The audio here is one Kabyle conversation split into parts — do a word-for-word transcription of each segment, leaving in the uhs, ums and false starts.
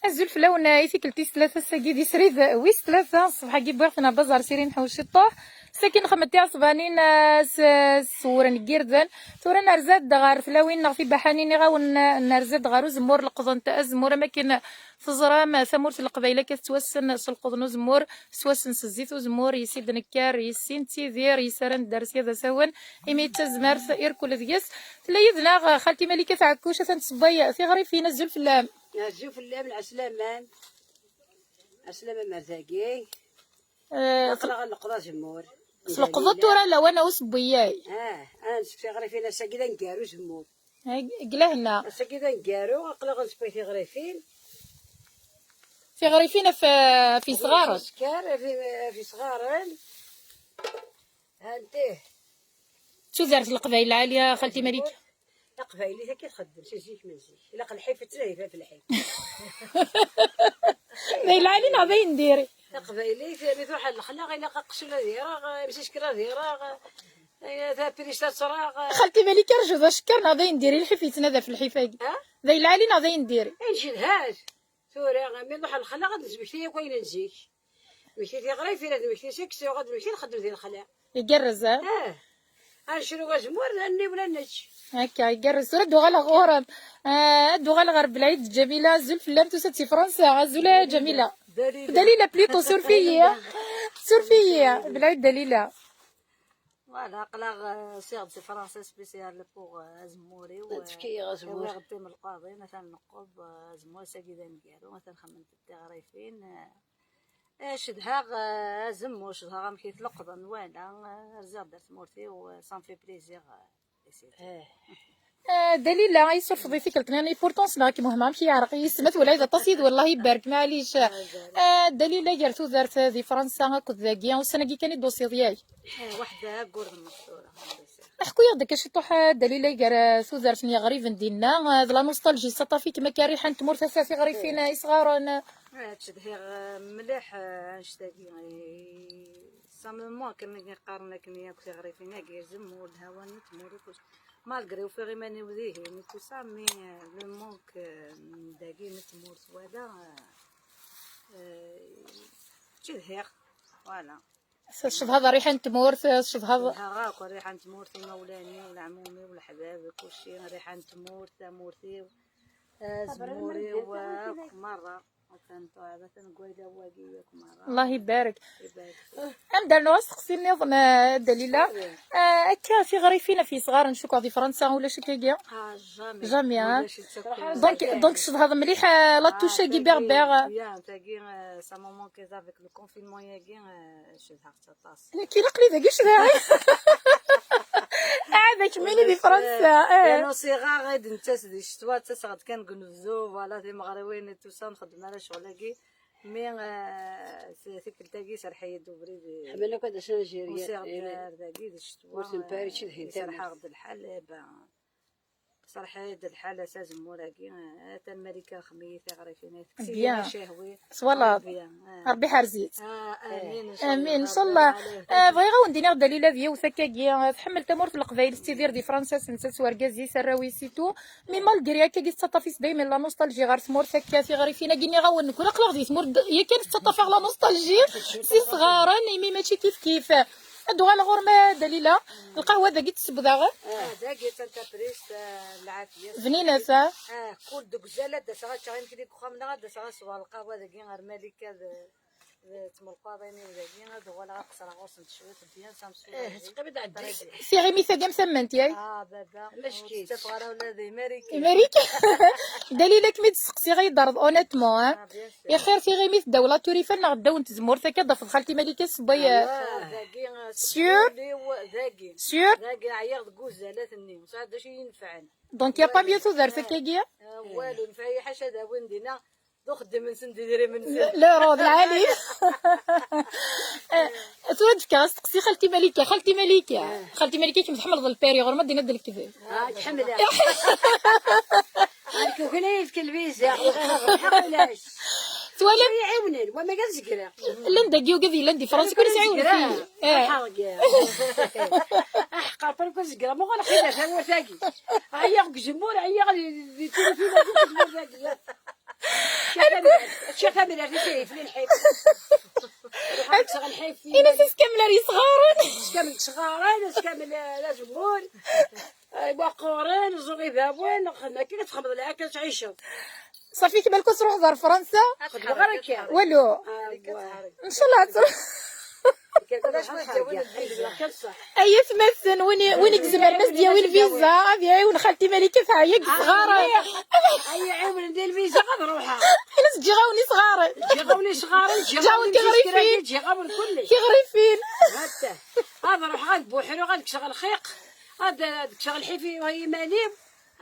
Azul fell-awen, eh, i tikkelt tis tlata ass-agi di srid wis tlata, ṣṣbeḥ-agi wwiɣ-ten ɣer baẓar Sirin Ḥewci Ṭuḥ. Sakin xedment tiɛesbanin, eh, s, s wren n yirden. Tura nerza-d ɣer tlawin neɣ tibaḥanin iɣawen, eh, nerza-d ɣer uzemmur, leqḍent azemmur am akken teẓram, eh, tamurt n Leqbayel akka tettwassen s leqḍen uzemmur, tettwassen s zzit uzemmur, yis-i d-nekker, yis-i nettidir, yis ara nedder sya d asawen, imi d tazmert irkul deg-s. Tella yid-neɣ, eh, xalti Malika Tɛekkuc, atan tessewway tiɣrifin, azul fell-am. Azul fell-am, lɛeslama. Aslama mer tagi. Eh, aql-aɣ nleqḍ azemmur. Tleqḍeḍ tura lawan a usewway. Ah, ah, nessekti ɣer fin ass-agi d aneggaru uzemmur. Ay, deg lehna. Ass-agi d aneggaru, aql-aɣ nesewway tiɣrifin. Tiɣrifin af, af yisɣaren. Sker, af, af yisɣaren. Hantih. Tudert n Leqbayel lɛali, a xalti Malika. Taqbaylit akka txeddem si zik, min zik. Ilaq lḥif ad tnadi f lḥif. D ayen lɛali neɣ d ayen diri? Taqbaylit, mi truḥ ɣer lexla, ilaq aqcul ad ireɣ, imsisker ad ireɣ, eh, taprist ad treɣ. Xalti Malika, rju d acekker neɣ d ayen diri? Lḥif yettnadi f lḥif-agi. Ha? D ayen lɛali neɣ d ayen diri? Ayen cedhat. Tura, mi nruḥ ɣer lexla, ad nesmekti akk ayen n zik. Ad d-nesmekti tiɣrifin, ad d-nesmekti seksu, ad d-nesmekti nxeddem di lexla. Igerrez, ha? Ah. Ad necru azemmur, ad niwel ad nečč. Akka, igerrez. Tura ad d-uɣaleɣ ɣur-m. Ah, ad d-uɣaleɣ ɣer Belɛid d Ǧamila. Azul fell-am, tusa-d si Fransa. Azul a Ǧamila. Dalila. Dalila, plutôt, suref-iyi. Suref-iyi, Belɛid Dalila. Voilà, aql-aɣ, euh, usiɣ-d si Fransa spécial pour, euh, azemmur-iw. Tefka-yi azemmur. Awiɣ-d timelqaḍin, atan neqqeb, euh, azemmur-agi d aneggaru, atan xemmment-d tiɣrifin, euh, Eh, cedhaɣ, eh, azemmur, cedhaɣ amek i t-leqḍen, wala, eh, rziɣ-d ar tmurt-iw, eh, ça me fait plaisir, eh, et c'est tout. Eh. Eh, Dalila, isurfeḍ i tikkelt-nni, pourtant ssneɣ-kem wehmeɣ amek yeɛreq yisem-at, wala d aṭas yid, wellah ibarek, maɛlic. Ah, ibarek. Eh, Dalila, gar tudert di Fransa akked dagi, ussan-agi kan i d-tusiḍ, yak? Eh, waḥda ayyur d nneṣ tura. Ḥku-yaɣ-d akka ciṭuḥ, eh, Dalila, gar, eh, tudert n yiɣriben dinna, eh, d la nostalgie, tettaṭṭaf-ikem akka rriḥa n tmurt, ass-a tiɣrifin, eh, isɣaren. Eh, ttcedhiɣ, eh, mliḥ, eh, annect-agi, eh, ça me manque, akken i qqaren akken yakk tiɣrifin-agi, azemmur, lhawa n tmurt, kullec. Malgré ufiɣ iman-iw dihin, et tout ça, mais, eh, le manque, eh, n dagi n tmurt, wala, eh, eh, ttcedhiɣ, voilà. Tcedhaḍ rriḥa n tmurt, tcedhaḍ. Cedhaɣ akk rriḥa n tmurt, imawlan-iw, leɛmum-iw, leḥbab, kulci, rriḥa n tmurt, tamurt-iw, azemmur-iw, akk merra. Atan tura, atan deg wayla wagi, akk merra. Allah ibarek. Ibarek. Am d-rnuɣ asteqsi nniḍen, eh, Dalila. Eh, akka tiɣrifin ɣef yisɣaren, cukkeɣ di Fransa ulac akkagi? Ah, jamais. Jamais, hein? Ulac, it's okay. Donc, donc tcedhaḍ mliḥ, eh, la touche-agi, ah, tagi, berbère. Bien, tagi, eh, ça me manque avec le confinement-agi, eh, cedhaɣ-tt aṭas. Nekk ilaq li dagi cedhaɣ. Ah, d akken mini di Fransa, eh. Yerna usiɣ-aɣ-d nettas di ccetwa, ttaseɣ-d kan deg unebdu, voilà, timeɣriwin et tout ça, ur nxeddem ara ccɣel-agi. Mais, eh, t-, tikkelt-agi serreḥ-iyi-d ubrid. Ḥemmel akk ad asen Algérie. Usiɣ-d ar dagi di ccetwa, ur ten-, eh, serreḥ-aɣ-d lḥal, eh ben, serreḥ-iyi-d lḥal s azemmur-agi, eh, atan Malika xmi tiɣrifin, tekkes-iyi. Bien. Cahwi. Twalaḍ. Bien, eh. Rebbi ḥerz-itt. Ah, amin, eh, inchallah. Amin, inchallah. Eh, bɣiɣ ad wen-d-iniɣ Dalila d yiwet akkagi, eh, tḥemmel tamurt n Leqbayel, tettidir di Fransa, s nettat s wergaz-is, arraw-is et tout. Mais malgré akkagi tettaṭṭaf-itt daymen la nostalgie ɣer tmurt akka, tiɣrifin-agi nniɣ-awen, nekkni aql-aɣ di tmurt d-, yakan tettaṭṭaf-aɣ la nostalgie s isɣaren, imi mačči kif kif. Ad d-uɣaleɣ ɣur-m a Dalila, lqahwa dagi tesseww daɣen? Ah, dagi d tantaprist, ah, lɛafya. Bninat, ah? Ah, kul deg uzal ad d-aseɣ ad ččeɣ imekli deg uxxam neɣ ad d-aseɣ ad sweɣ lqahwa dagi ar Malika d, d tmelqaḍin-iw dagi, ad uɣaleɣ ad qeṣreɣ ɣur-sent cwiṭ, bien ça me soulage. Eh, teqqimeḍ ɛeddi. Tiɣimit-agi am tamemt, yay? Ah, baba. Ur tettafeɣ ara ula d Imariki. Imariki. Dalila, kem-id-steqsiɣ, ad yi-d-terreḍ honnêtement, hein? Ah, bien sûr. Ixir tiɣimit ddaw la Tour Eiffel neɣ ddaw n tzemmurt akka, d-tafeḍ xalti Malika tessewway, eh? Ah, dagi, eh, sûr? Dagi. Sûr? Dagi ɛyiɣ deg uzal, ad tenni. Ur sɛiɣ d acu i yi-nefɛen. Donc, y a pas mieux tudert akkagi? Ah, walu, nefɛi ḥaca d awin dinna. D uxeddim-nsen, d idrimen-nsen. L'euro, d lɛali. Eh, tura ad d-fkeɣ asteqsi xalti Malika. Xalti Malika. Eh. Xalti Malika, kemm tḥemmleḍ lperi, ɣur-m ad d-iniḍ lekdeb. Ah, tḥemmleɣ. Nekk ugin ad yefk lviza. Ulac. Twalam? Iɛiwnen, wa ma kan zegreɣ. Llan dagi ugad yellan di Fransa, kul yesɛiwnet-iyi. Eh. Aḥeqqa, aḥeqqa, kul zegreɣ, ma ɣur-, xidar tamurt-agi. Ɛyiɣ deg uzemmur, ɛyiɣ di, di, di tilifun, deg uzemmur-agi. Ččiɣ tamellalt, ččiɣ tamellalt, i tayet li lḥif. Ruḥ ad kkseɣ lḥif. Ini-as ass kamel ar yesɣaren. Ass kamel ttɣaren, ass kamel, eh, d azemmur. Eh, iwaquren, ẓuɣ ibawen, xedmeɣ akken ad txedmeḍ lɛak ad tɛiceḍ. Ṣafi, kmal kul truḥeḍ ar Fransa? Xedmeɣ ara akka. Walu. Ah, wa. Ncallah ad truḥ. Ay atmaten, win i, win i izemren ad s-d-yawi lviza, ad iɛiwen xalti Malika, teɛya deg yesɣaren. Ay, iɛiwen di lviza, ad ruḥeɣ. Ini-as ǧǧiɣ-awen isɣaren. Ǧǧiɣ-awen isɣaren, ǧǧiɣ-awen tiɣrifin. Ǧǧiɣ-awen kulli. Tiɣrifin. Hatta. Ad ruḥeɣ, ad buḥruɣ, ad kkseɣ lxiq, ad, ad kkseɣ lḥif i iman-iw.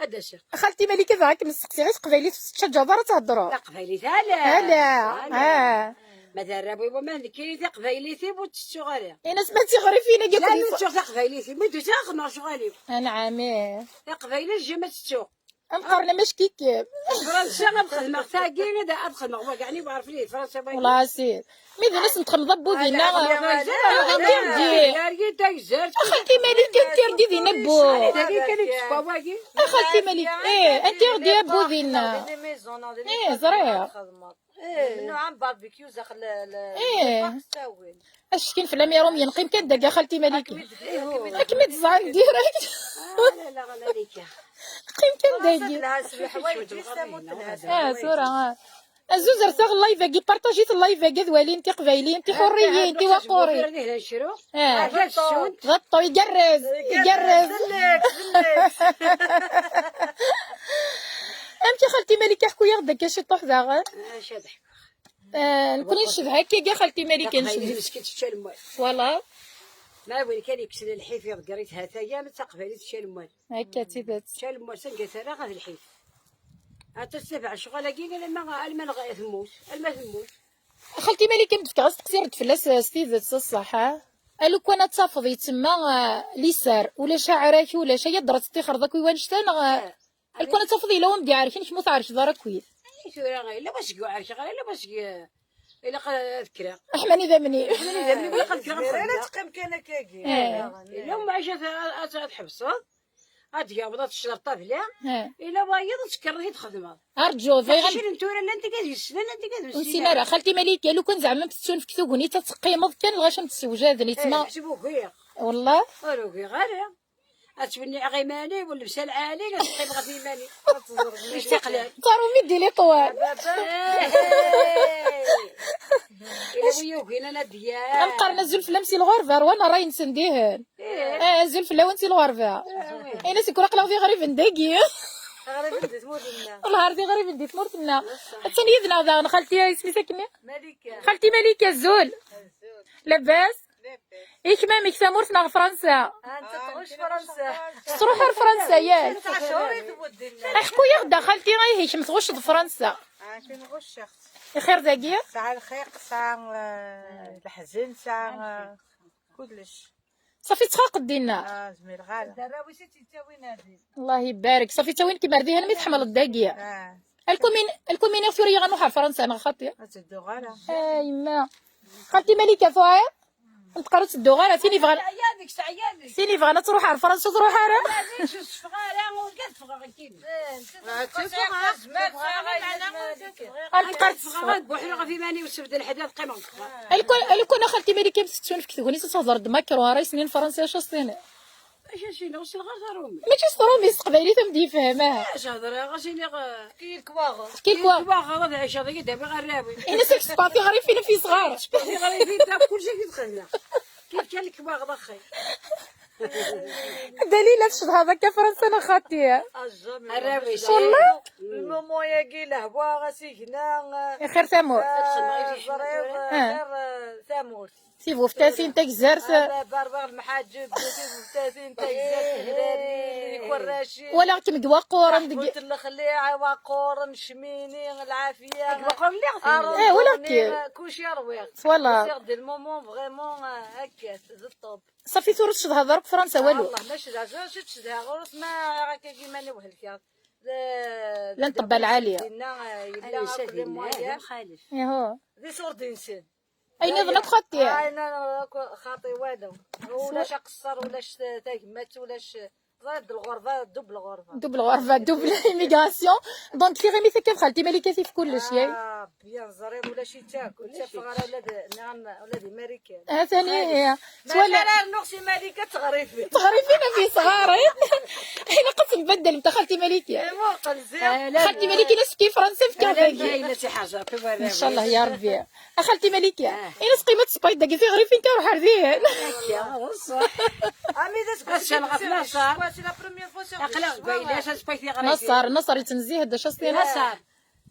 Ad d-asiɣ. Xalti Malika, bɣiɣ ad kem-sseqsiɣ, i teqbaylit ur tettcaǧǧaḍ ara ad thedreḍ? Taqbaylit, ala. Ala, ala. Ah. Ma d arraw-iw, ma d nekkini, taqbaylit-iw ur tt-ttuɣ ara. Ini-as ma d tiɣrifin-agi akked. Ur ttuɣ taqbaylit-iw, mi d-usiɣ ad xedmeɣ lecɣal-iw. Anɛam, ih. Taqbaylit jamais tt-ttuɣ. Am qqaren amack-ikem. Fransa ad xedmeɣ tagi, ad, ad xedmeɣ wagi, ɛni ur ɛerfen Fransa wagi? Wallah, asir. Mi d nas n txemḍ abbu dinna. Interdit. Xalti Malika, interdit dinna abbu. Dagi kan i yeswa wagi. A xalti Malika, eh, interdit abbu dinna. Eh, ẓriɣ. Eh. Mennuɛa n barbecue daxel l-, l-, eh. Ackin fell-am iṛumyen, qqim kan dagi a xalti Malika. Ad kem-id-ẓẓɛen direct. Ah, la, la, la, la. Qqim kan dagi. Ah, tura, ah. Azuz ar taɣ live-agi, partajit live-agi ad walin tiqbayliyin, tiḥuriyin, tiwaqurin. Ah. Beṭṭu, igerrez, igerrez. Amek a xalti Malika, ḥku-yaɣ-d akka ciṭuḥ daɣen. Ah, nekkni ncedha akka, a xalti Malika, ncedha. Voilà. Ma win kan yekksen lḥif, iḍegger-it, ha-t-aya, ma d taqbaylit tečča lmut. Akka d tidet. Tečča lmut, anga tara ɣer lḥif. Ad tessibeɛ ccɣel-agi, alamma, alma neɣ temmut, alma temmut. Xalti Malika, mi d-fkeɣ asteqsi, redd fell-as, eh, s tidet, s ṣṣeḥ, ah? A lukan ad tafeḍ yettemma, eh, liser, ulac aɛrak, ulac aya, ddret ṭṭixer d akk i wannect-a, neɣ, eh, a lukan ad tafeḍ yella win d-iɛerken, kemm ur tɛerkeḍ ara akkit. Ay, tura, yella waseg ur ɛerkeɣ ara, yella waseg, eh, ilaq ad kkreɣ. Aḥman idammen-im. Aḥman idammen-im, ilaq ad kkreɣ ad xedmeɣ. Teqqim kan akkagi. Eh. Yella umɛic ad, ad, ad tḥebseḍ. Ad d-yaweḍ ad tecceḍ ṭṭabla. Eh. Ila wayeḍ ad tekkreḍ i txedmeḍ. Arǧu, bɣiɣ ad... Tiqcicin n tura llant tigad yessnen, llant tigad ur nessin ara. Xalti Malika, lukan zeɛma tettunefk tegnit ad teqqimeḍ kan lɣaci am tessewjaden, eh, yettma. Ḥseb ugiɣ. Wallah. Ur ugiɣ ara. Ad ttwenniɛeɣ iman-iw, llebsa lɛali, ad teqqimeɣ ɣef iman-iw. Mectaqlan. Ttarum i d-ili ṭwal. Ila wi yugin ad d-yas. Am qqaren azul fell-am si lɣerba, rwan ṛṛay-nsen dihin. Eh, azul fell-awen si lɣerba. Ini-as nekk aql-aɣ d iɣriben dagi. Iɣriben di tmurt-nneɣ. Wellah ar d iɣriben di tmurt-nneɣ. Attan yid-neɣ daɣen xalti, isem-is akken? Malika. Xalti Malika, azul. Azul. Labas? Labas. I kemm amek, tamurt neɣ Fransa? Anta tɣucc Fransa? Tettruḥ ar Fransa, yak? Anta tɣucc Fransa? Aḥku-yaɣ-d a xalti, ihi kemm tɣucceḍ Fransa? Ah, kemm ɣucceɣ. Ixir dagi? Tesɛa lxiq, tesɛa, eh, leḥzen, tesɛa, eh, kullec. Safi ttxaqeḍ dinna. Ah, zmireɣ ara. D arraw-is i tt-yettawin ar din. Allah ibarek. Safi ttawin-kem ar dihin mi tḥemmleḍ dagi. Ah. Alkumin, alkumin i tura yiɣan uḥ ar Fransa neɣ xaṭi? Ad tedduɣ ara. A yemma. Xalti Malika tuɛiḍ? Nteqqar ur tedduɣ ara. Tin yebɣan, teɛya deg-s, teɛya deg-s. Tin yebɣan ad truḥ ar Fransa ur truḥ ara. Teɛya deg-s, ur teffeɣ ara, ur teffeɣ ara. Ah, teffeɣ, ah, teffeɣ, ah, teffeɣ. Ad ffɣeɣ ad buḥruɣ ɣef iman-iw, ssebd lḥedd ad qqimeɣ deg uxxam. Alkun, alkun a xalti Malika, mi tettunefk tegnit ad tehder d Macron, ara yesnin Fransa, acu as-tiniḍ? Acu as-iniɣ, ur sliɣ ara taṛumit. Mačči s tṛumit, s teqbaylit am d-yefhem, ah. Acu hedreɣ, as-iniɣ, eh, fki lekwaɣeḍ. Fki lekwaɣeḍ. Fki lekwaɣeḍ, ad ɛiceɣ dagi, d-awiɣ arraw-iw. Ini-as ad k-sqeɛ tiɣrifin ɣef yesɣar. Sqeɛ tiɣrifin, ta, kulci i t-xedmeɣ. Kif kan lekwaɣeḍ, axi. Dalila, tcedhaḍ akka Fransa neɣ xaṭi? Arraw-is. Wallah. Lmumu-agi, lehwa, asigna, ixir tamurt. Ah, ẓriɣ, ah, xir, eh, tamurt. Tibuftatin, tagzert. Ah, berber, lmeḥaǧeb, tibuftatin, tagzert, tizrarin, ikerracin. Walaɣ-kem deg Waquren, deg Lexliɛ, Waquren, Cmini, Lɛafya. Deg Waquren lliɣ. Eh, walaɣ-kem. Kulci rwiɣ. Twalaḍ. Usiɣ-d lmumu, vraiment, ah, akka, d ṭṭeb. Safi tura ur tcedhaḍ ara deg Fransa walu. Allah, ma cedhaɣ, acu tcedhaɣ, ur ma akka iman-iw helkeɣ. La nṭebba lɛali. Dinna, eh, yella akk les moyens. Ihu. D isurdiyen-nsen. Ayen iḍen akk xaṭi. Ayen akk xaṭi walu. Ulac aqeṣṣer, ulac tagmat, ulac Ẓriɣ d lɣerba, double ɣerba. Double ɣerba, double immigration. Donc, tiɣimit akka d xalti Malika tif kullec, yak? Ah, bien, ẓriɣ ulac ittak, ur ttafeɣ ara ula d, nniɣ-am, ula d Imarikan. Ha-t-ani, ih. Twala ara rnuɣ si Malika d teɣrifin. Teɣrifin a fi sɣari. Ilaq ad tembaddalem ta xalti Malika. Imuqel ziɣ. Xalti Malika, ila sefk i Fransa, fkiɣ dagi. Ila si ḥajar, tu warraw. Incallah, ya Rebbi. A xalti Malika, ila sqima tespayt dagi tiɣrifin, ka ruḥ ar dihin. Akka, d ṣṣeḥ. Ami d aseggas. Ass-a lɣef laṣar. C'est la première fois sur Aql-aɣ deg wayla-s, ad tespayt tiɣrifin. Naṣar, Naṣar yettnezzih-d acu as-tiniḍ. Naṣar.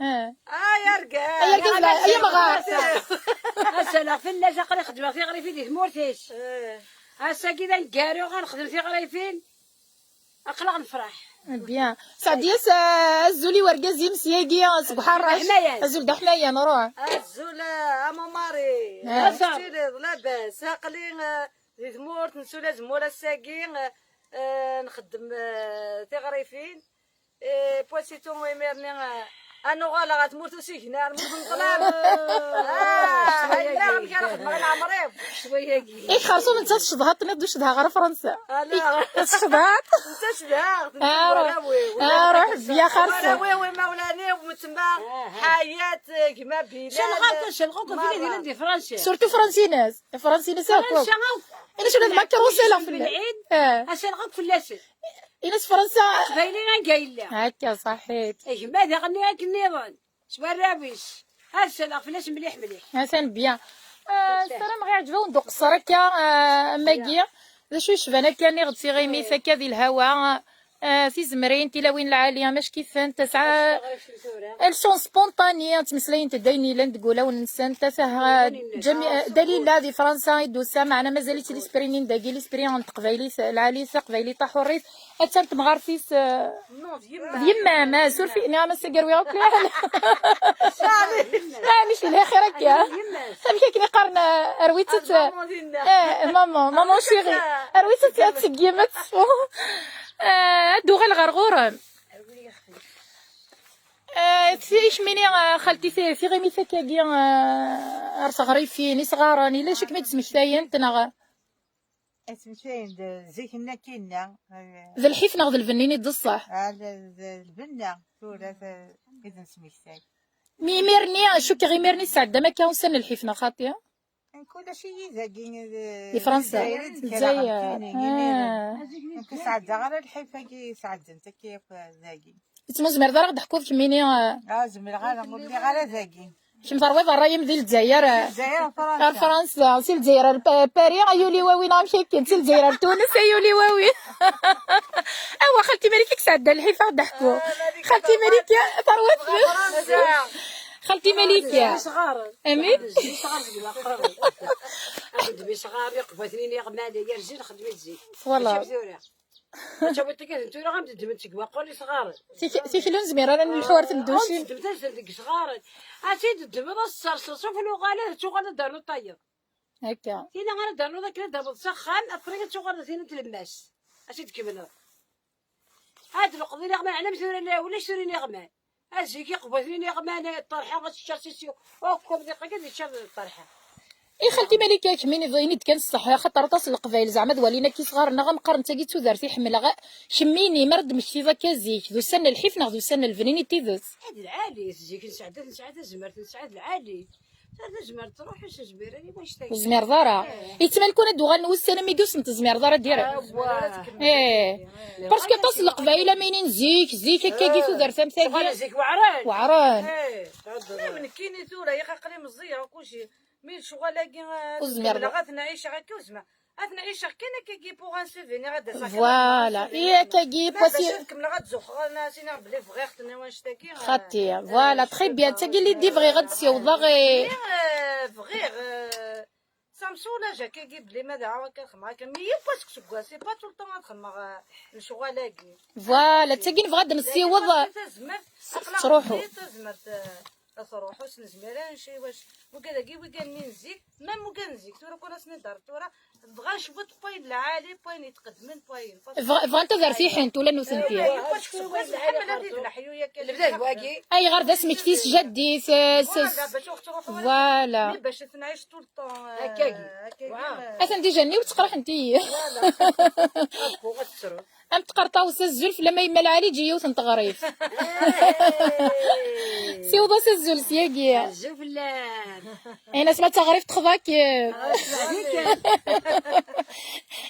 Ah. Ay argaz. Ay argaz, la, ay amɣar. Ass-a lɣef laṣar, aql-i xeddmeɣ tiɣrifin di tmurt-is. Ass-agi d aneggaru, ad nexdem tiɣrifin. Aql-aɣ nefreḥ. Bien. Sɛediyas, ah, azul i wergaz-im s yagi, seg Uḥerrec. Azul d aḥmayan, ruḥ. Azul, ah, a Mamari. Ah. Amek tiliḍ? Labas. Aql-i, ah, di tmurt, nesula azemmur ass-agi, ah, ah, nxeddem, ah, tiɣrifin. Eh, poisito imir-nni, ah, ad nuɣal ɣer tmurt usigna, ar tmurt n ṭṭlam. Ah, ayen amek ara xedmeɣ i leɛmer-iw? Ccwayagi. Ik xerṣum netta tcedhaḍ, tenniḍ d ucedha ɣer Fransa. Ala. Tcedhaḍ? Netta cedhaɣ, ah, ruḥ. Ah, ruḥ, bya xerṣum. Warraw-iw, imawlan-iw, metma, Ḥayat, gma Bilal. Celɣ akk, celɣ akk, Mara. Fili di Fransa. Surtout Fransines. Fransines akk. Fransa akk. Ina cuna d ma krusa la fell-, eh. Acelɣ akk fell-asen. Ina s Fransa. Aqbayli anga yella. Akka, ṣaḥit. Gma daɣen akken nniḍen. S warraw-is. Ad saleɣ fell-as mliḥ mliḥ. Atan bya. Ah, ssarameɣ iɛǧeb-awen-d uqeṣṣer akka, ah, am wagi. D acu yecban akka, nniɣ-d tiɣimit akka di lhawa, ah, tizemrin, tilawin lɛali, amack-itent, tesɛa, elles sont spontanées, ttmeslayent-d ayen yellan deg wulawen-nsent. Atah, ah, Jami-, ah, Dalila di Fransa i d-tusa, meɛna mazal-itt l'esprit-nni n dagi, l'esprit n teqbaylit lɛali, taqbaylit taḥurrit. Attan temɣart-is, eh, d yemma-m, ah, surfi, nniɣ-am ass-agi rwiɣ akk lɛali. Maɛlic, yelha xir akka. Amek akken i qqaren, eh, rwit-tt, eh, maman, maman chérie. Rwit-tt ad tseggim, ad tesfu. Eh, ad d-uɣal ɣer ɣur-m. Eh, ti-, kemmini, eh, xalti, ti-, tiɣimit akkagi, eh, ar teɣrifin, isɣaren, yella acu kem-id-smektayen, neɣ? Asmektayen d zik-nni akkinna, eh, d lḥif neɣ d lbenni-nni d ṣṣeḥ? Ah, d, d lbenna, tura t-, i d-nesmektay. Mi imir-nni, cukkeɣ imir-nni tesɛeddam akka ussan n lḥif, neɣ xaṭi? Kulac-iyi dagi, eh, di Fransa. Lezzayer i d-kkreɣ. Lezzayer. Nekkini, ah. Imiren. Nekk ur sɛeddaɣ ara lḥif-agi sɛeddent akka yakk dagi. Ur tezmireḍ ara ad d-teḥkuḍ kemmini, ah? Ah, zemreɣ ara, ur lliɣ ara dagi. Kemm terwiḍ ṛṛay-im di Lezzayer, ah? Lezzayer, Fransa. Ar Fransa, si Lezzayer ar Pa-, Paris, ay ul-iw a win, amek akken? Si Lezzayer ar Tunes, ay ul-iw a win. Awa, xalti Malika, i yesɛeddan lḥif, ad d-teḥku. Ah, Malika, xalti Malika, terwiḍ. Fransa. Xalti Malika. Amin. Voilà. Mačči am tura. Ad tawiḍ tikkelt n tura, ad m-ddmen seg waqul isɣaren. Tik-, tikli ur nezmir ara ad nelḥu ar temducin. Ad tt-ddmeḍ azal deg isɣaren. Ad tt-id-ddmeḍ, ad tt-terseḍ, ṣuf luɣal, ad tuɣal ad d-ternuḍ tayeḍ. Akka. Tina ara d-ternuḍ akken ad d-taweḍ s axxam, après ad tuɣaleḍ tina n tlemmast. Ad tt-id-tkemmleḍ. Ad d-leqḍ iniɣman, ɛlam tura la, ulac tura iniɣman. Azik iqbaten iniɣman, ṭṭerḥa, ad teččar sisi, akk amḍiq-agi ad yeččar ṭṭerḥa. I xalti Malika, kemmini ini-d kan ṣṣeḥ, axaṭer aṭas n Leqbayel zeɛma ad walin akka isɣaren-nneɣ, am qqaren tagi d tudert i ḥemmleɣ. Kemmini, mi ara d-temmektiḍ akka zik, d ussan n lḥif neɣ d ussan n lebnin i d tidet? Ad lɛali, zik nesɛedda, nesɛa tazmert, nesɛa d lɛali. Ta tazmert truḥ, ur s-nezmir ara i wannect-agi. Ur tezmireḍ ara. Eh. Yettban kan ad d-uɣalen wussan am wigi ur sen-tezmireḍ ara direct. Awah. Eh. Parce que aṭas n Leqbayel am inin zik, zik akkagi, eh, tudert am tagi. Zik weɛren. Weɛren. Eh. Même nekkini tura, yaxi aql-i meẓẓiyeɣ kulci. Mi lecɣal-agi, eh, ur zmireɣ ad ten-ɛiceɣ akka, ur zmireɣ. Ad ten-ɛiceɣ kan akkagi pour un souvenir, ad d-aseɣ kan. Voilà. I akkagi, bac ad kemmleɣ ad zuxxeɣ, ad as-iniɣ belli bɣiɣ-ten i wannect-agi, eh. Xaṭi, voilà, très bien. D tagi l'idée bɣiɣ ad d-ssiwḍeɣ, eh. Mais, eh, bɣiɣ, eh, ça me soulage akkagi belli ma dɛa akka xedmeɣ akka. Mais yiwwas deg useggas, c'est pas tout le temps ad xedmeɣ, eh, lecɣal-agi. Voilà, d tagi nebɣa ad d-nessiweḍ. Tazmert, aql-aɣ tettruḥu. Tazmert, eh, ad truḥ, ur s-nezmir ara nci wac. Mugad-agi, wigan-nni n zik, même mugad n zik, tura ur asen-iḍer tura, bɣan cwiṭ n wayen lɛali, n wayen yetqedmen, n wayen. Bɣ-, bɣant ad rtiḥent ula nutenti. Eh, yiwwas deg useggas nḥemmel ad d-leḥyu yakkan. Lebda d wagi. Ayɣer d asmekti s jaddit, eh, s-, voilà, bac ur ttruḥu ara. Voilà. Mi bac ad tenɛic tout le temps, eh, akkagi. Akkagi, eh. Atan déjà nniw ttqerḥent-iyi. Voilà. Abbu, ad tettru. Am tqerṭawes azul fell-am a yemma lɛali, ǧi yiwet n teɣrift. Siweḍ-as azul syagi. Azul fell-am. Ini-as ma d taɣrift texḍa-k.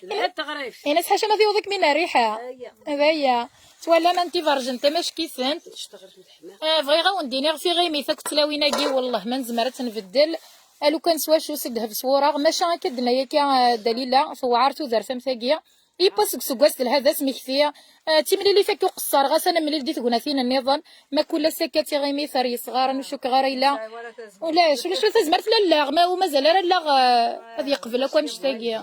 Lha teɣrift. Ini-as ḥaca ma tiweḍ-ik min rriḥa. Aya. D aya. Twalam anti berjent amack-itent. Ah, bɣiɣ a wen-d-iniɣ tiɣimit akked tlawin-agi, wellah ma nezmer ad tt-nbeddel. A lukan s wacu, s ddheb s wureɣ, maca akka d-tenna akka, ah, Dalila, tewɛer tudert am tagi. Yewwa seg useggas telha d asmekti. Ah, d timlilit akka uqeṣṣer, ɣas ad nemlil di tegnatin nniḍen. Ma kul ass akka d tiɣimit ar yesɣaren, ur cukkeɣ ara yella. Ulac, ulac la tazmert la lleɣ, ma ur mazal ara lleɣ, ah, ad yeqbel akk annect-agi.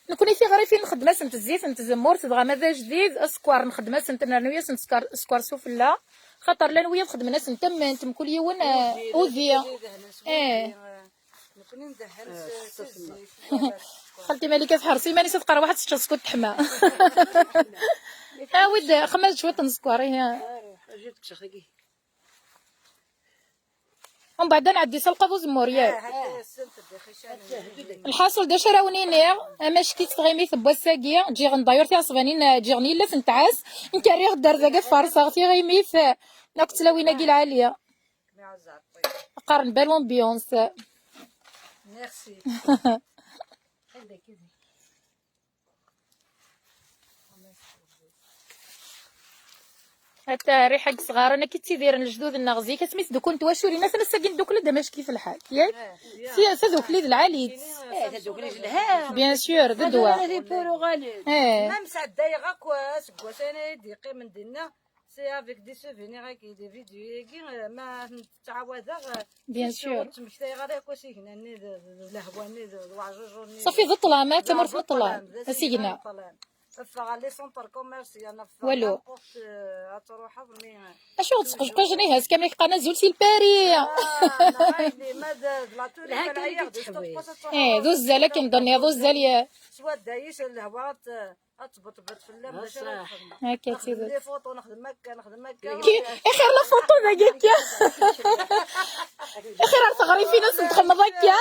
Nekkni tiɣrifin nxeddem-asent zzit n tzemmurt, dɣa ma d ajdid, sskeṛ nxeddem-asent, nernu-asent sskeṛ, sskeṛ s ufella, xaṭer llan wiyaḍ xeddmen-asent am netta, mkul yiwen, eh, udi. Ih. Nekkni ndehhen s, s zzit. Xalti Malika tḥerṣ iman-is ad tqerrew ad teččeḍ skud teḥma. Awi-d xemma d cwiṭ n sskeṛ, ihi. Mbeɛd ad nɛeddi s lqaḍ uzemmur, yak? Lḥaṣul, d acu ara wen-iniɣ? Amack-itt tɣimit n wass-agi, ǧǧiɣ n dayur tiɛesbanin, ǧǧiɣ n yellat n tɛas, nekk rriɣ-d ar dagi farṣeɣ tiɣimit, akk tlawin-agi lɛali. Qqaren belle ambiance. Merci. Ata rriḥa deg isɣaren, akka i ttidiren lejdud-nneɣ zik, asmi sdukkulen twaculin, atan ass-agi ndukkel-d amack-it lḥal, yak? Si, tadukli d lɛali-tt. Eh, tadukli d lha. Bien sûr, d ddwa. Tadukli d ddwa. Eh. Même sɛeddayeɣ akk aseggas ayen ay d-yeqqimen dinna. C'est avec des souvenirs-agi, des vidéos-agi, euh, ma ttɛawadeɣ, euh, bien sûr, ur ttmektayeɣ ara akk asigna-nni d, d, d lehwa-nni d, d weɛjuju-nni. Ṣafi d ṭṭlam, ah, tamurt n ṭṭlam, d asigna. Ffeɣ ɣer les centres commerciaux, ffeɣ walu. N'importe, euh, ad truḥeḍ, mais, euh, acu ɣ-tesqejqej ihi, ass kamel qqaren azul si Lpari. Ah, neɣ ayen, ma d, d la tour Eiffel, ayen, d, eh, d uzzal akken d-tenniḍ, uzzal ya. Swadda-is lehwa, ad tbeṭbeṭ fell-am, d acu ara txedmeḍ? Akka d tidet. Nexdem les photos, nexdem akka, nexdem akka. Ki-, axir la photo dagi akka. Axir ar teɣrifin ad sen-txedmeḍ akka.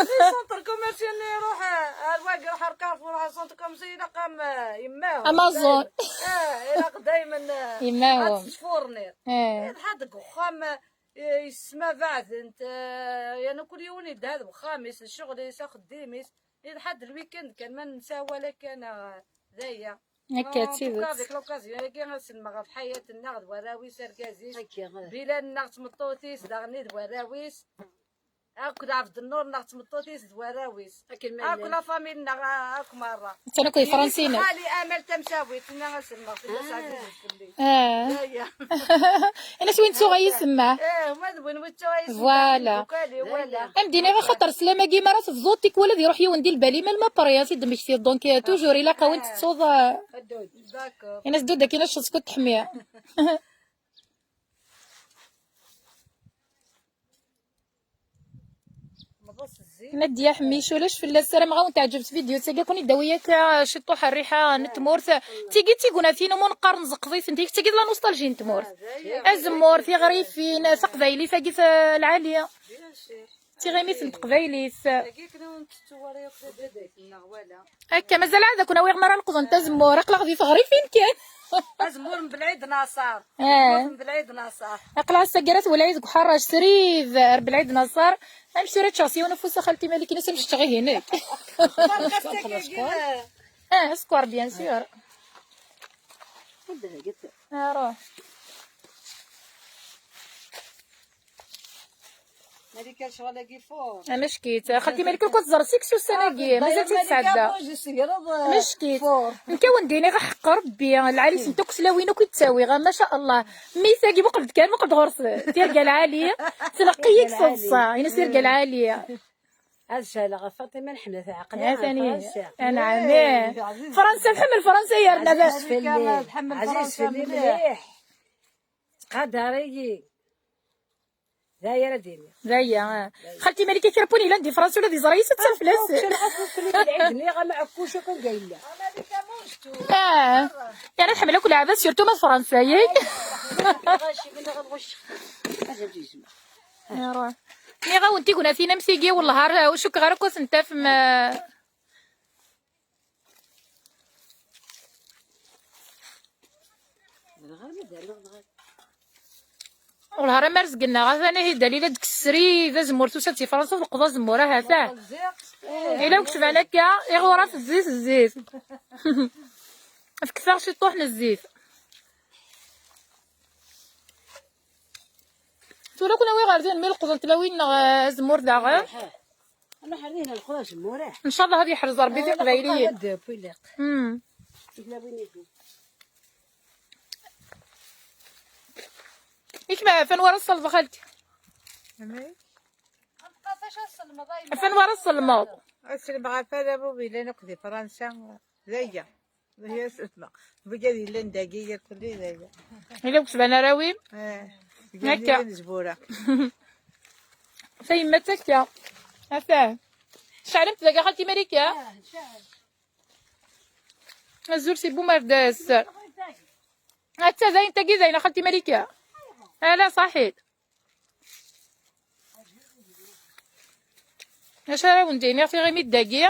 Les centres commerciaux-nni iruḥ, ar wagi iruḥ ar Carrefour, ar centre commercial, ilaq am, eh, yemmahum. Amazon. Daymen. Ah, ilaq daymen, eh, yemmahum. Ad tettfurniḍ. Eh. Ilḥa deg uxxam, eh, yesmabaɛden-t, eh, yerna kul yiwen yedha d uxxam-is, d ccɣel-is, axeddim-is. Ilḥa-d lwikend kan ma nessawal akka neɣ d aya. Akka d tidet. En tout cas, avec l'occasion-agi, ad selmeɣ ɣef ḥayat-nneɣ d warraw-is, argaz-is. Akka. Bilal-nneɣ d tmeṭṭut-is, daɣen d warraw-is. Akked Ɛebdennur-nneɣ d tmeṭṭut-is d warraw-is. Akken ma llan. Akk la famille-nneɣ, akk merra. Attan akk d Ifransiyen. Xali Amal Tamsawit, nna ad selmeɣ fell-as, ɛzizet fell-i. Ah. Aya. Ini-as win ttuɣ ay isemma. Eh, ma d win wi ttuɣ ay isemma. Voilà. Dukali, wala. Am d-iniɣ axaṭer sslam-agi mi ara tebḍuḍ, tikwal ad iruḥ yiwen di lbal-im, alma pari ad t-id-temmektiḍ. Donc, euh, toujours ilaq-a win tettuḍ, euh, d'accord. Ini-as ddu-d akin ad tecceḍ skud teḥmi. Nadia Ḥemmic, ulac fell-as, ssarameɣ-awen teɛǧeb tvidyut-agi, ad ken-id-tawi akka ciṭuḥ rriḥa n tmurt. Tigi d tignatin umi neqqar nzeqḍ-itent, tigi d la nostalgie n tmurt. Azemmur, tiɣrifin, taqbaylit-agi ta-, lɛali. Tiɣimit n teqbaylit. Akka, mazal ɛad ad ken-awiɣ mi ara leqḍent azemmur, aql-aɣ di teɣrifin kan. Azemmur n Belɛid Naṣer. Eh. Azemmur n Belɛid Naṣer. Aql-aɣ ass-agi ara twali deg uḥerrac srid ar Belɛid Naṣer. Amek tura ččeɣ s yiwen ufus a xalti Malik, ini-as am ččeɣ ihi nekk. Ah, sskeṛ, bien sûr. Aruḥ. Malika, lecɣal-agi fort. Amack-itt. Xalti Malika, ur teẓriḍ seg ussan-agi. Ah, mazal Malika, tt-tesɛedda. Amack-itt. Nekk ad wen-d-iniɣ aḥeqq Rebbi, lɛali-tent akk tlawin akk i d-ttawiɣ, ma sha Allah. Mmi-tagi, muqel-d kan, muqel-d ɣur-s. Tirga lɛali, tleqq-iyi deg teḍsa. Ini-as tirga lɛali. Ad cehleɣ ɣef Faṭima Lḥemla, teɛqel-iyi ɣer Fransa. Anɛam, ih. Fransa, tḥemmel Fransa yerna d ɛziz fell-i. Tḥemmel Fransa mliḥ. Tqadar-iyi. D aya ara d-iniɣ. D aya, ah. Xalti Malika, kra n win yellan di Fransa ula d iẓra-is ad tsal fell-as. Ah. Yerna tḥemmel akk lɛaba, surtout ma d Fransa, yak? Nniɣ-awen tignatin am tigi, wellah ar, ur cukkeɣ ara akk ad tent-tafem, ah. Wellah ara ma rezgen-aɣ, atan ihi Dalila deg srid, azemmur tusa-d si Fransa, tleqḍ azemmur, ahat, ah. Ila uketban akka, iɣurat zzit, zzit. Fket-aɣ ciṭṭuḥ n zzit. Tura kun awi ɣer din mi leqḍen tlawin neɣ, eh, azemmur daɣen. Ncallah ad yeḥrez Ṛebbi tiqbayliyin. Hmm. Ikma, afan wara tselḍ xalti. Amek? Afan wara tselmeḍ. Ad selmeɣ ɣef ala bub yellan akk di Fransa. D aya. D aya selmeɣ. Bugad yellan dagi, irkelli d aya. Ila uketban ara win. Eh. Akka. Nezbura. Tayemmat akka. Atan. Ceɛlemt dagi a xalti Malika? Azul si Bumerdas. Atta dayen tagi dayen a xalti Malika. Ala ṣaḥit. Acu ara wen-d-iniɣ tiɣimit dagi?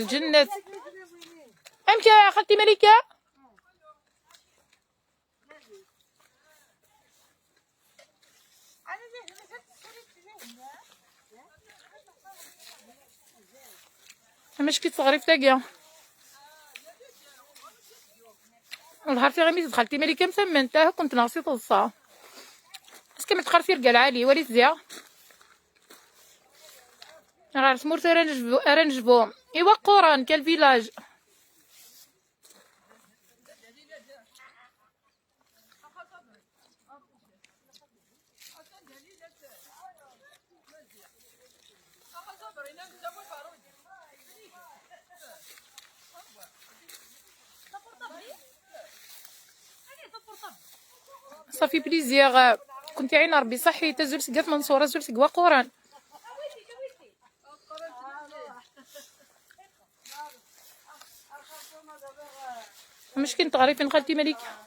Lǧennet. Amek a xalti Malika? Amack-itt teɣrift-agi. Wellah ar tiɣimit d xalti Malika am tamment, ah, kunt neɣ si teḍsa. Ass kan ma teqqar tirga lɛali, walit ziɣ. Ɣer tmurt ara nejbu, ara nejbu. Iwaqquren, quel village. صافي بليزير، كنت عين ربي صحيت، أزول سقاف منصور، أزول سقوا قران. مشكل تغريفين خالتي مليكة.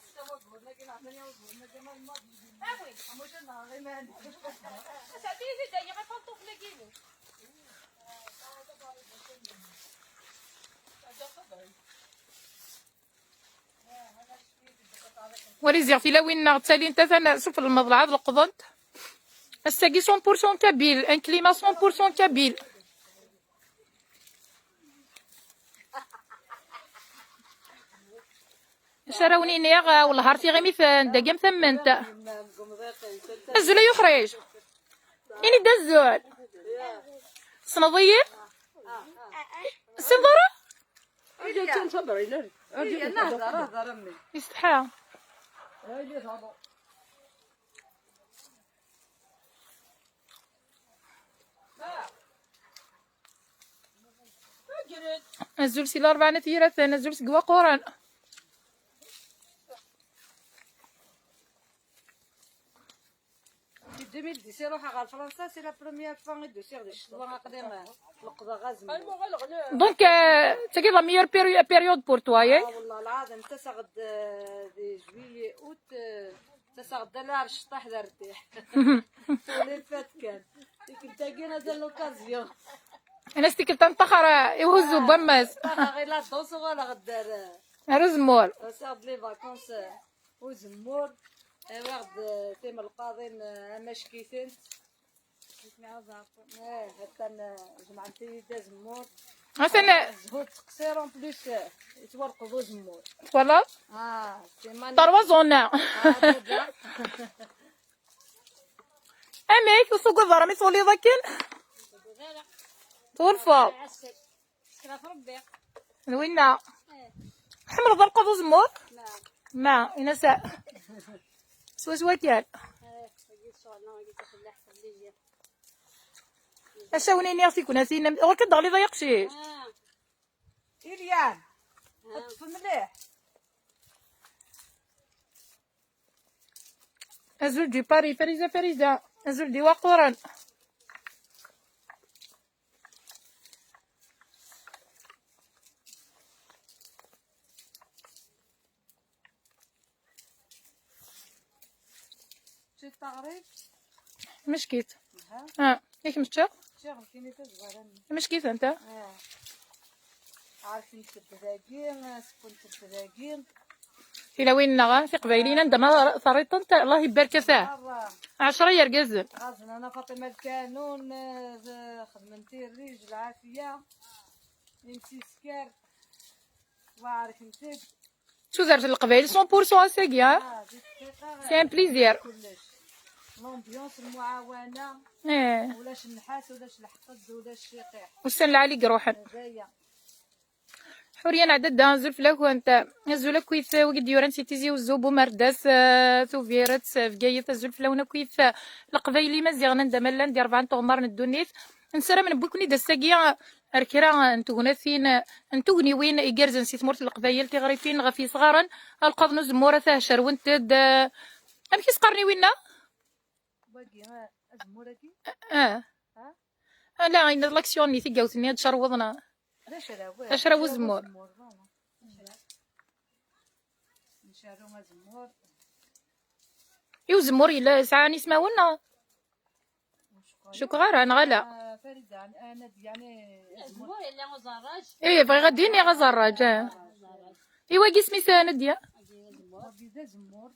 Wali ziɣ tilawin-nneɣ ttalint atan sufell n lmeḍlaɛ ad leqḍent. Ass-agi cent pour cent kabyle, un climat cent pour cent kabyle. Acu ara wen-iniɣ, wellah ar tiɣimit n dagi am tamment. Azul ay uḥric. Ini-d azul. Tessneḍ-iyi? Tessneḍ ara? Yestḥa. Azul si Larebɛa n At Yiraten, azul seg Waqquren. Di deux mille dix, ruḥeɣ ɣer Fransa, c'est la première fois i d-usiɣ di ccetwa, aql-i, eh, leqḍeɣ azemmur. Donc, euh, tagi la meilleure péri-, période pour toi, eh? Ah, والله العظيم, ttaseɣ-d, eh, di juillet, août, eh, ttaseɣ-d ala ar cṭaḥ d rrtiḥ. Ula fat kan. Tikkelt-agi mazal l'occasion. Anas tikkelt-a neṭṭaxer, eh, i uhuzzu n wammas. Neṭṭaxer i la danse, uɣaleɣ-d ar, eh, ar uzemmur. Ttaseɣ-d les vacances, eh, uzemmur. Awiɣ-d, eh, timelqaḍin, eh, amack-itent. Eh, atan, eh, jemɛent-iyi-d azemmur. Atan, eh, zhu teqsir, en plus, eh, yettwalqeḍ uzemmur. Twalaḍ? Ah, c'est magnifique. Terwa zona. Ah, dada. Amek, ur tugadeḍ ara mi twaliḍ akken? Twulfeḍ. Sekra f Rebbi. D winna. Eh. Tḥemmleḍ alqaḍ uzemmur? Naam. Ma, inasa. Swaswa kan. Eh, wagi ccɣel-nneɣ, wagi tafellaḥt, wagi. Asawen-ini ɣef tiknatin, am-, ɣur-k ad d-teɣliḍ ay aqcic. Ah. Ilyan. Ah. Ṭṭef mliḥ. Azul di Paris, Fariza, Fariza. Azul di Waqquren. Teččiḍ taɣrift? Meckiet. Aha. Ah, yak meččiɣ? Ččiɣ nekkini tazwara-nni. Meckiet anta? Ah. Ɛarf ntebdagi, sku ntebdagi. Tilawin-nneɣ, ah, tiqbayliyin, anda ma terriḍ-tent, Allah ibarek-as, ah. Ɛecra yergazen. Ɣazen, ana Faṭima Lkanun, eh, xedmen tirrij, lɛafiya, imsisker, waɛrek-ntent. Tudert n Leqbayel cent pour cent ass-agi, ah. Ah, di dqiqa. C'est un plaisir. Kullec. L'ambiance, lmuɛawana. Eh. Ulac nnḥas, ulac leḥqed, ulac ciqiḥ. Ussan lɛali i iruḥen. Mazal. Ḥuriya n Ɛdada, azul fell-akent. Azul akkit wigi d-yuran si Tizi Uzzu, Bumerdas, eh, Tubiret, eh, Bgayet, azul fell-awen akkit, eh, Leqbayel Imaziɣen anda ma llan di rebɛa n tɣemmar n ddunit. Nessaram newwi-ken-id ass-agi, eh, ar kra, eh, n tegnatin, eh, n tugniwin igerrzen si tmurt n Leqbayel, tiɣrifin ɣef yesɣaren, alqaḍ n uzemmur, ata cerwent-d, eh, amek i s-qqaren i winna? Wagi, eh, azemmur-agi? Ah. Ah. Ala, ayen d l'action-nni, tigawt-nni, ad cerweḍ neɣ? D acraw, eh, d acraw uzemmur. Voilà. Ncerru azemmur. I uzemmur yella sɛan ismawen neɣ? Cukkeɣ ara, neɣ ala? Ah, Farida, ah, Nadia, eh, azemmur yella uẓerraj. Eh, bɣiɣ ad d-iniɣ aẓerraj, eh. I wagi isem-is, eh, Nadia? Wagi d azemmur. Wagi d azemmur.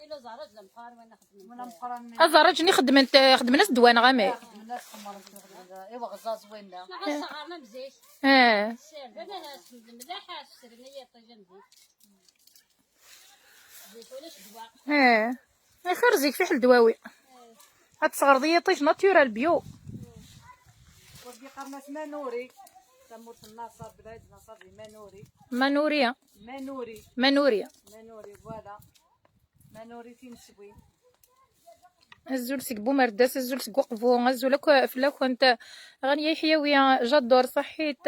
Ila uẓerraj d ameqqran, win xedmen. Win ameqqran. Aẓerraj-nni xedmen-t, xedmen-as ddwa neɣ amek? Xedmen-as xemmer, xedmen-as, i weɣẓaẓ winna. Maca ṣeɣren am zik. Eh. Sirden, eh, s lemlaḥ, sren i yiṭij am zik. Zik ulac ddwa. Eh. Axir zik fiḥel ddwawi. Eh. Ad tesɣerḍ i yiṭij naturel bio. Wagi qqaren-as manuri. Tamurt n Naṣer, belɛid Naṣer di manuri. Manuri. Manuri. Manuri. Manuri, voilà. Manuri timeswin. Azul seg Bumerdas, azul seg Uqbu, azul akk fell-akent. Ɣanya Yeḥyawi, j'adore, ṣaḥḥit.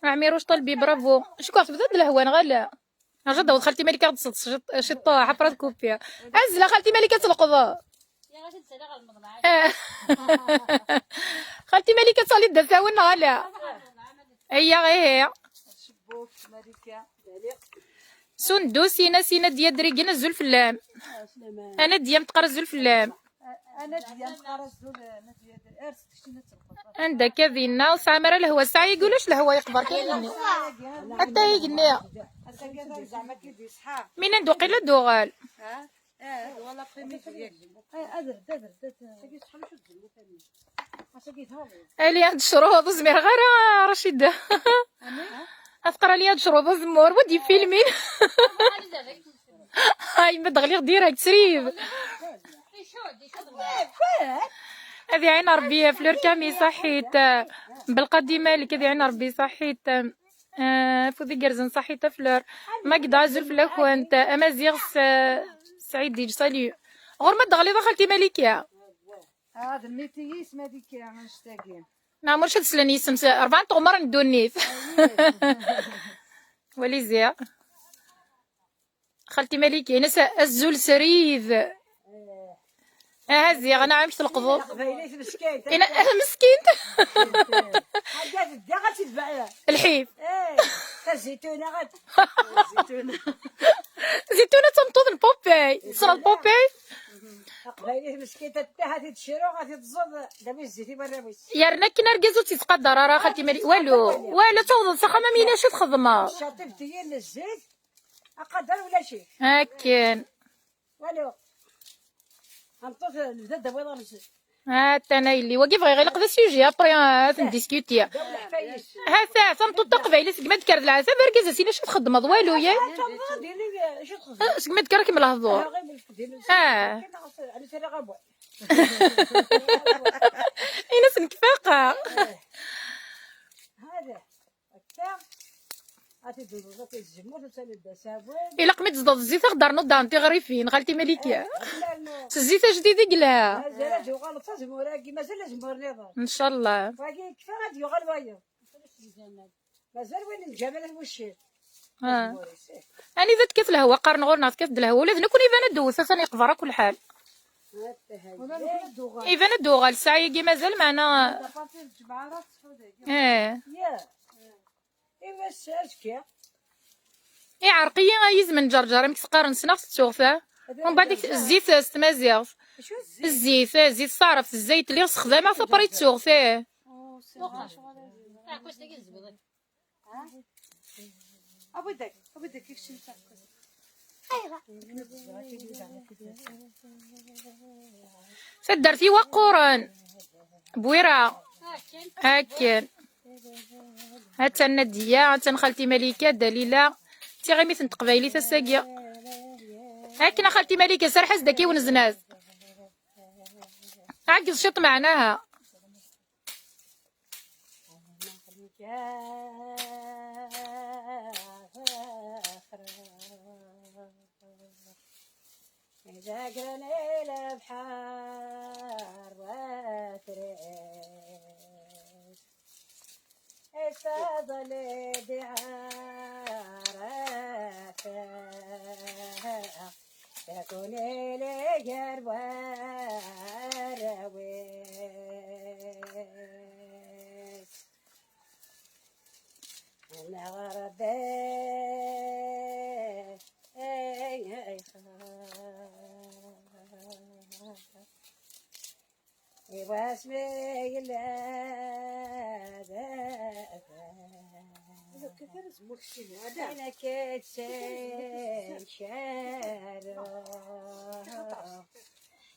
Ɛmiruc Ṭalbi, bravo. Cukkeɣ tebda-d lehwa, neɣ ala? Rju ad d-taweḍ xalti Malika ad d-tseḍs ciṭ-, ciṭuḥ, après ad kupiɣ. Azzel a xalti Malika ad tleqḍeḍ. Eh. Xalti Malika ad teɣliḍ d asawen neɣ ala? Ayya, ihi. Sundus, Ina, Sina, Diya Drigen, azul fell-am. Ana Diya m teqqar azul fell-am. Ana Diya m teqqar azul, Ana Diya, ars. Anda akka dinna, ur sɛam ara lehwa, sɛa yagi ulac lehwa, yeqber kan igenni. Atta igenni. Min anda uqil ad d-uɣal. Ali ad tecruḍ, ur zmireɣ ara, Racida. Ad teqqar ali ad tecruḍ azemmur, wa d-yefilmin. Ay, ma d-ɣliɣ direct, srid. Ad iɛin Ṛebbi, Fleur Kami, ṣaḥit. Belqadi Malik, ad iɛin Ṛebbi, ṣaḥit. Eh, afud igerrzen, ṣaḥit a Fleur. Magda, azul fell-akent. Amaziɣ s-, Sɛid Diǧ, salut. Ɣur ma d-ɣliḍ a xalti Malika. Ah, d miti-is Malika, annect-agi. Neɣ ulac ad slen yis-m s-, rebɛa n tɣemmar n ddunit. Wali ziɣ. Xalti Malika, ini-as azul srid. Aha ziɣ, ana amek tleqḍeḍ? Taqbaylit meskint. Ina, ah, meskint. Ḥaǧa tedda ad tedbeɛ. Lḥif. Eh, tazituna ɣad. Tazituna. Zituna d tameṭṭut n Popeye. Tessneḍ Popeye? Taqbaylit meskint, ad taha ad t-id-tecru, ad t-id-tẓeḍ, d awi zzit i warraw-is. Yerna akken argaz ur tt-yettqadar ara, xalti Mali, walu, walu, tawḍeḍ s axxam am yinac i txedmeḍ. Ccaṭibt-iyi n zzit, aqader ulac-it. Akken. Walu. Tameṭṭut, nebda d-awiḍ ɣer zzit. Ha-t-an a yelli, wagi bɣiɣ ilaq d asujet, après, ah, ad t-ndiskuti. Ddaw leḥfayes. Ha-t-a, tameṭṭut taqbaylit, segmi ad d-tekker d leɛtab, argaz-as ini acu txeddmeḍ, walu, ya? Tawḍeḍ ad d-tini acu txeddmeḍ. Ah, segmi ad d-tekker ad kem-lehḍur. Ah, ɣiwel, xeddim. Ah. Kan ɣas, ɛni terra ɣabwa. Ini-as nekk faqeɣ. Hada. Akka, ad t-id-tẓeḍ akked tzemmurt, ad taliḍ d asawen. Ilaq mi d-tẓeḍ zzit, ad ɣ-d-ternuḍ daɣen tiɣrifin, xalti Malika. Eh, la, la. S zzit ajdid i yelha. Mazal ad yuɣal d tazemmurt-agi, mazal azemmur nniḍen. Ncallah. Wagi yekfa, ad yuɣal wayeḍ. Mazal win n Ǧamal At Wuccir. Ah. Azemmur-is, eh. Anida tekkat lehwa, qqaren ɣur-neɣ tekkat-d lehwa. Ula d nekkni iban ad d-tewwet, atan yeqber akk lḥal. Iban ad d-uɣal, ssaɛa-agi mazal, meɛna. Eh. Iɛreq-iyi a yizem n Ǧerǧer, amek s-qqaren, ssneɣ-t, ttuɣ-t. Umbeɛd zzit s tmaziɣt. Zzit, eh, zzit s taɛrabt, zzayt, lliɣ ssexdameɣ-t, après ttuɣ-t, eh. Awi-d, awi-d, kif cin taɛekkazt. Taddart iwaqquren. Bwira. Akken. Attan Nadiya, attan xalti Malika, Dalila. D tiɣimit n teqbaylit ass-agi. Akken a xalti Malika, serreḥ-as-d akka i uneznaz. Ɛeggeḍ ciṭ meɛnaha. Zagren lebḥer watrek, iṣaḍ lbiɛar afeɣ, yakun ili gar warraw-is. Neɣ Ṛebbi. I wasmi yella d ayen akka d-sencareɣ.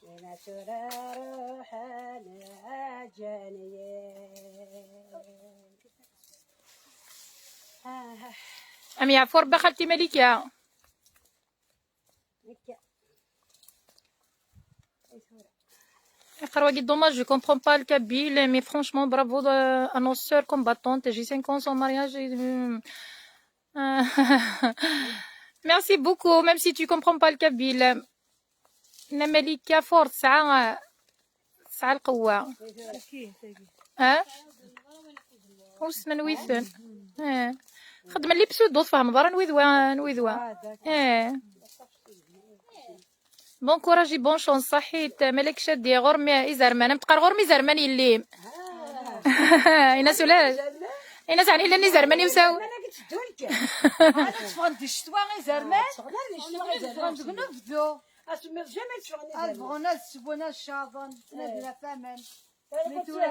Ina tura ruḥen ɛǧan-iyi. Am yeɛfu Ṛebbi a xalti Malika. Iqerwa-gi, dommage, je comprends pas le kabyle, mais franchement, bravo, euh, à nos sœurs combattantes. J'ai cinq ans sans mariage. Et, euh, euh, merci beaucoup, même si tu comprends pas le kabyle. Nna Malika fort, tesɛa, tesɛa lqewwa. Ha? Ur ssnen wi-ten. Eh. Xedmen les pseudos, ur tfehmeḍ ara anwi d wa, anwi d wa. Eh. Bon courage et bonne chance, ṣaḥit. Malak Cadi, ɣur-m izerman. Am teqqar ɣur-m izerman yelli-m. Inas ulac. Inas ɛni llan izerman iwsaw. Ad ffɣen di ccetwa izerman. Ad ffɣen deg unebdu. Ad bɣun ad swen, ad caḍen, ad ttnadin ɣef aman. Mais tura,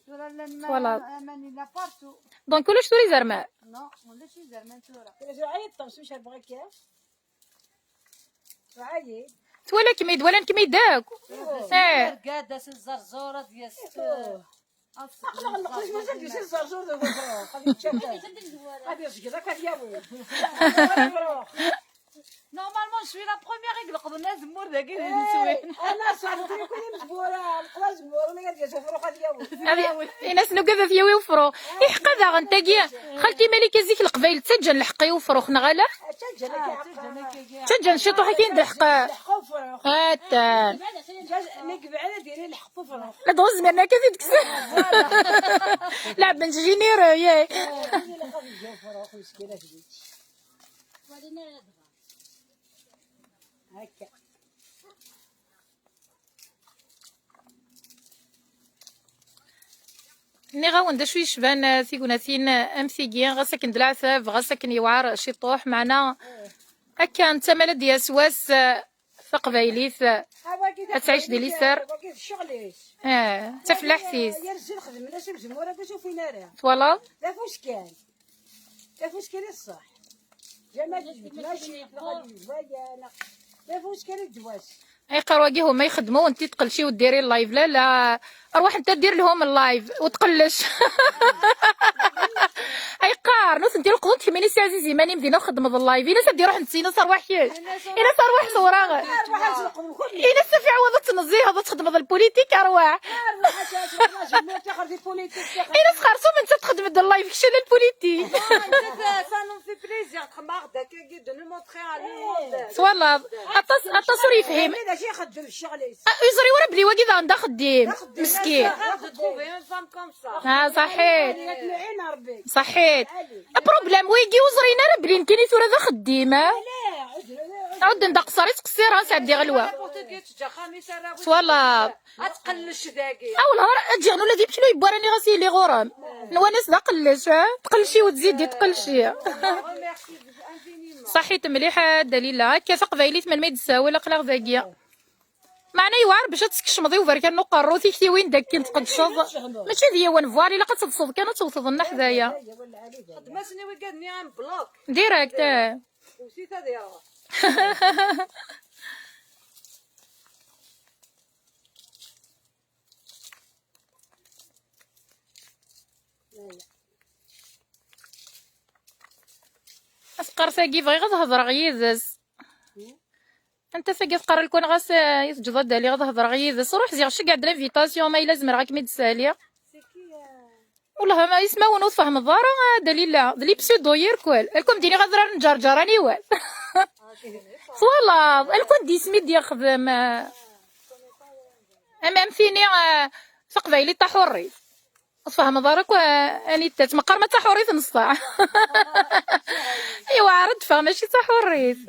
tura llan ma-, aman yella partout. Donc ulac tura izerman? Non, ulac izerman tura. Twala-kem-id, walan-kem-id akk. Eh. Argad, as Zerzuṛ ad yas-, Aql-aɣ nqeddec mazal d-yusi Zerzuṛ d ufrux, ad yečča kan. Ad yeẓgel akka ad yawi. Normalement, je suis la première i ileqḍen azemmur dagi di Nzwin. Ana ṣerrfeɣ yakk imezwura, leqḍ azemmur, ma ad yas ufrux ad yawi. Ad y-, in-as nugad ad yawi ufrux. Iḥqa daɣen tagi, xalti Malika, zik Leqbayel ttaǧǧan lḥeqq i ufrux, neɣ ala? Ttaǧǧan akka. Ttaǧǧan ciṭuḥ akin d lḥeqq. Lḥeqq ufrux. Atan. Mi yebɛed ad yili lḥeqq ufrux. La d-ɣur zmiren akka ad t-id-kksen. Leɛben généreux, yak. Akka. Nniɣ-awen d acu yecban, eh, tignatin, eh, am tigi, ɣas akken d leɛtab, ɣas akken yewɛer ciṭuḥ, meɛna akka netta ma la d-yas wass, eh, taqbaylit, eh, ad tɛic di liser. Eh, d tafellaḥt-is. Twalaḍ? D afus kan. D afus kan i ṣṣeḥ. Jamal yejbed maci, neɣ ad yezwaya, neɣ d afus kan i ddwas. Ay qqar wagi huma ixeddmu, nti tqelci u ddiri live. La, la. Arwaḥ nta dir lhum live, u tqellec. Ay qqar, nutenti leqḍent kemmini si Ɛziz Imani, Medina txeddmeḍ live. Inas ad d-iruḥ netta, inas arwaḥ kečč. Inas arwaḥ tura. Inas safi ɛwad ad tneẓẓiheḍ, ad txeddmeḍ lpulitik, arwaḥ. Inas xersum netta txeddmeḍ live, kečč ala lpulitik. Ça nous fait plaisir, txemmaɣ-d akkagi de nous montrer à le monde. Twalaḍ, aṭas, aṭas ur yefhim. Ur yeẓri wara belli wagi daɣen d axeddim. Meskin. De trouver une femme comme ça. Ah, ṣaḥit. Ṣaḥit. Aproblem wigi ur ẓrin ara belli nekkini tura d axeddim, ah? Ɛudden d aqeṣṣer i ttqeṣṣireɣ, sɛeddiɣ lwa. Twalaḍ. Ad tqellec dagi. Awel, ad ǧiɣen ula d imekli yewwa ara niɣ as yili ɣur-m. Nwan-as d aqellec, ah? Tqellci u tzidi tqellci. Ṣaḥit mliḥ a Dalila. Akka taqbaylit melmi i d-tessawel aql-aɣ dagi. Meɛna yewɛer bac ad teskecmeḍ i uberkan n uqerru tiktiwin d akken tqeddceḍ. Mačči d yiwen, voile, ilaq ad teḍseḍ kan ad tewteḍ nneḥ d aya. Xdem-asen i wigad-nni am bloc. Direct, eh. Usit ad iruḥ. Asqar tagi bɣiɣ ad hedreɣ yid-s. Anta tagi teqqar lkun ɣas, eh, i teǧǧeḍ ad d-aliɣ ad hedreɣ yid-s? Ruḥ ziɣ ceggeɛ-d l'invitation ma yella zemreɣ ad kem-id-saliɣ. Wellah ma ismawen ur tfehmeḍ ara, a Dalila, d les pseudo yirkul. Alkum d-iniɣ adrar n Ǧerǧer aniwel. Twalaḍ, alkum d isem i d-yexdem, eh, am, am tini, eh, taqbaylit taḥurrit. Ur tfehmeḍ ara akk, eh, anita-tt, meqqar ma d taḥurrit n ṣṣeḥ. Yewɛer ad d-teffeɣ, mačči d taḥurrit.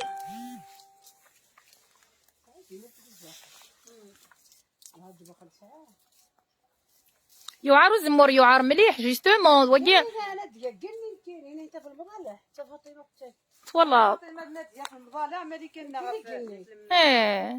Yewɛer uzemmur, yewɛer mliḥ, justement, wagi. Twalaḍ. Eh.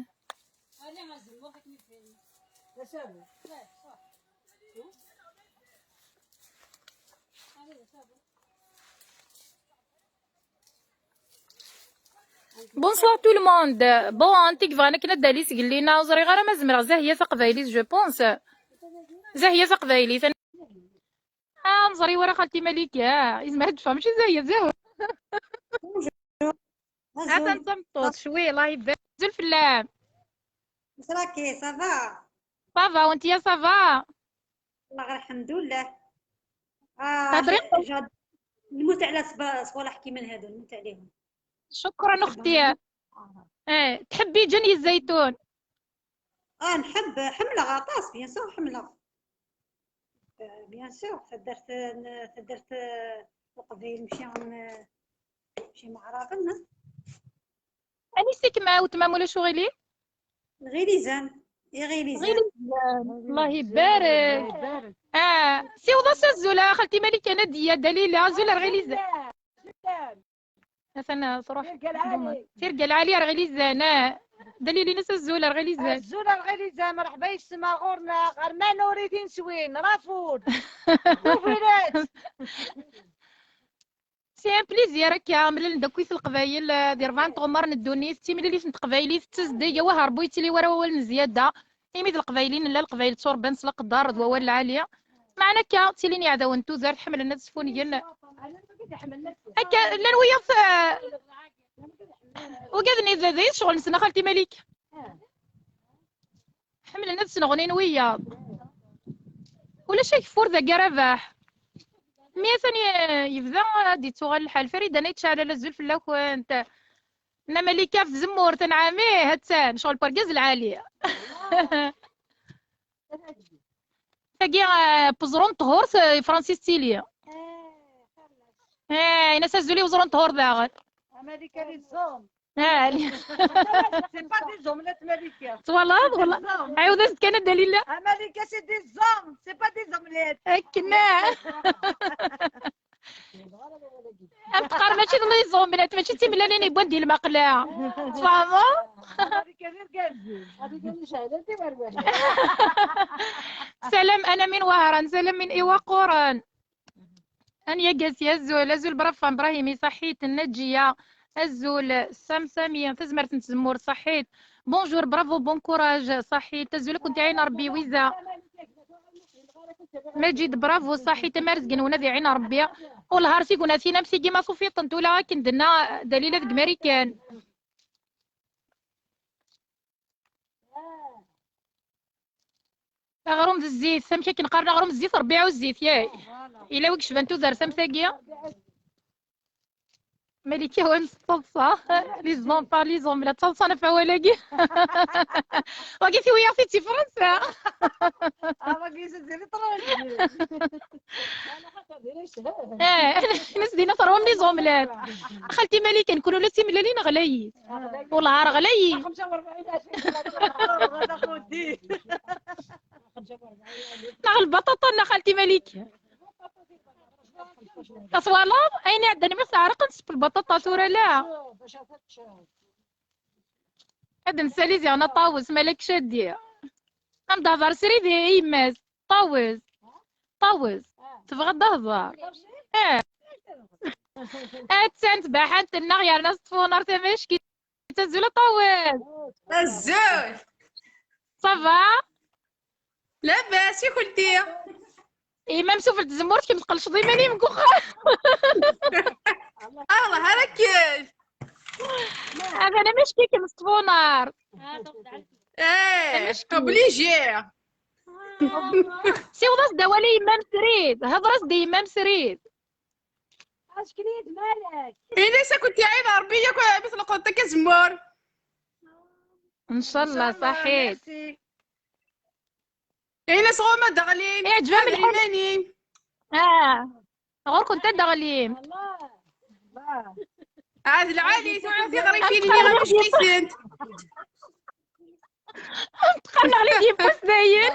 Bonsoir tout le monde. Bon, anti yebɣan akken ad d-ali seg llina, ur ẓriɣ ara ma zemreɣ Zahya taqbaylit, je pense. Zahya taqbaylit. Ah, ur neẓri wara xalti Malika. Yezmer ad d-teffeɣ, mačči Zahya, Zahya. Atan d tameṭṭut, cwi, الله يبارك. Azul fell-am. Amek raki, ça va? Ça va, وانتيا ça va? والله غير الحمد لله. آه، تهضري؟ جاد-، نموت على صبا-، صوالح كيما هادو، نموت عليهم. شكرا أختي. آه، تحبي جني الزيتون؟ آه، نحب، حملة غطاس، bien sûr، حملة. آه، bien sûr، تدرت، تدرت، آه، القبيل مشي عن، مشي معرفنا. أني سيك ما وتما مولا شو غيلي؟ غيليزان. إي غيليزان. غيليزان. الله يبارك. آه، سي وضع سزولة، خالتي مليكة نادية، دليلة، زولة غيليزان. مثلا تروح سير قال عالي. سير قال عالي راه غيليزان، آه. دليلي ناس الزولة راه غيليزان. الزولة راه غيليزان، مرحبا يسمى غورنا، غير ما نوريدين سوين، رافود. وفيلات. C'est un plaisir هكا ملل ندكوي في القبايل، آه، دير فان تغمر ندوني ستي ملي ليش نتقبايلي في التزدي يا وهر بويتي لي ورا ولا زياده. إيمي د القبايلين لا القبايل توربان سلق الدار د ووال العاليه. معنا كا تيلين يعداون توزار تحمل الناس فونيا. هكا لا نويض، آه، وقاعد نيزاديس شغل نسنا خالتي مليك. حملنا تسنغنين وياض. ولا شي كفور ذا قرباح. مية ثانية يبدا غادي تغال الحال. فريدة، أنا يتشعل على الزول في اللاكوانت. أنا ملكة في زمور تنعامي، هاتان، شغل برقز العالية. تاقي، آه، بزرون طهور، آه، فرانسيس تيلي. آه، أنا سازولي وزرون طهور داغن. أمريكا لي زون. آه، لي. C'est pas des omelettes, ملكة. والله، والله. عاود زدت كان دليل. أمريكا c'est des hommes, c'est pas des omelettes. هكنا. أتقار ماشي د les omelettes، ماشي تيملالين يبان ديال المقلة. تفهموا؟ أمريكا غير قال. سلام، أنا من وهران، سلام من إيوا قران. أنيا قاسي، أزول، أزول برافان إبراهيمي، صحيت، النجية، أزول، سام سامية، تزمرت نتزمور، صحيت. Bonjour، bravo، bon courage، صحيت. أزول كنت عين ربي ويزا. مجيد، bravo، صحيت. تمارزقن ونادي عين ربي. والهار سيقونا ثينا مسيقي ما صوفي طنت ولا كندنا دليلة ديك ماريكان. أغروم د الزيت، ثم كي كنقارن أغروم الزيت ربيع والزيت، ياي. إلا ويك شبان تودر ثم ثاقية. ملكة وين الصلصة؟ Les hommes par les hommes، لا تصلصة أنا في أولاقي. واقي في ويا في تي فرنسا. آه، واقي زدزلي طرونجي. آه، ناس دينا ثروة من les omelettes. خالتي مليكة، نكونوا لا تيملالين غلايين. والله راه غلايين. خمسة وأربعين ألف. هذا خودي. ناغ البطاطا، نا خالتي مليكة. تصوالط، أين عندنا مثل عرق نسب البطاطا ثورة لا. هاد نسالي زي أنا طاوس، مالك شادية. أم دهضر سري دي إيماس. طاوس. طاوس. تبغى تهضر. إيه. أتسان تباحان تنغ يا ناس تفونر تمشكي. Azul a Ṭawes. Azul. Ça va? Labas, i kunti? Imam sufel tzemmurt kemm tqelceḍ iman-im deg uxxam. Allah ara ken. Hada ana mačči kemm s tfunart. Eh, Amack obligé. Siweḍ-as-d awal i yemma-m srid. Hḍer-as-d i yemma-m srid. Ackenid malak. Ini-as a kunti ɛin Ṛebbi yakk mi tleqḍeḍ akka azemmur. Ncallah ṣaḥit. Ini-as ɣur-m ad d-ɣlin. Iɛǧeb-am lḥal. Iman-im. Ah. Ɣur-kent ad d-ɣlin. Allah. Allah. Ɛad lɛali tura tiɣrifin-nni Tqerreb ɣef ckitent. Tqarneɣ li d-yewwas dayen.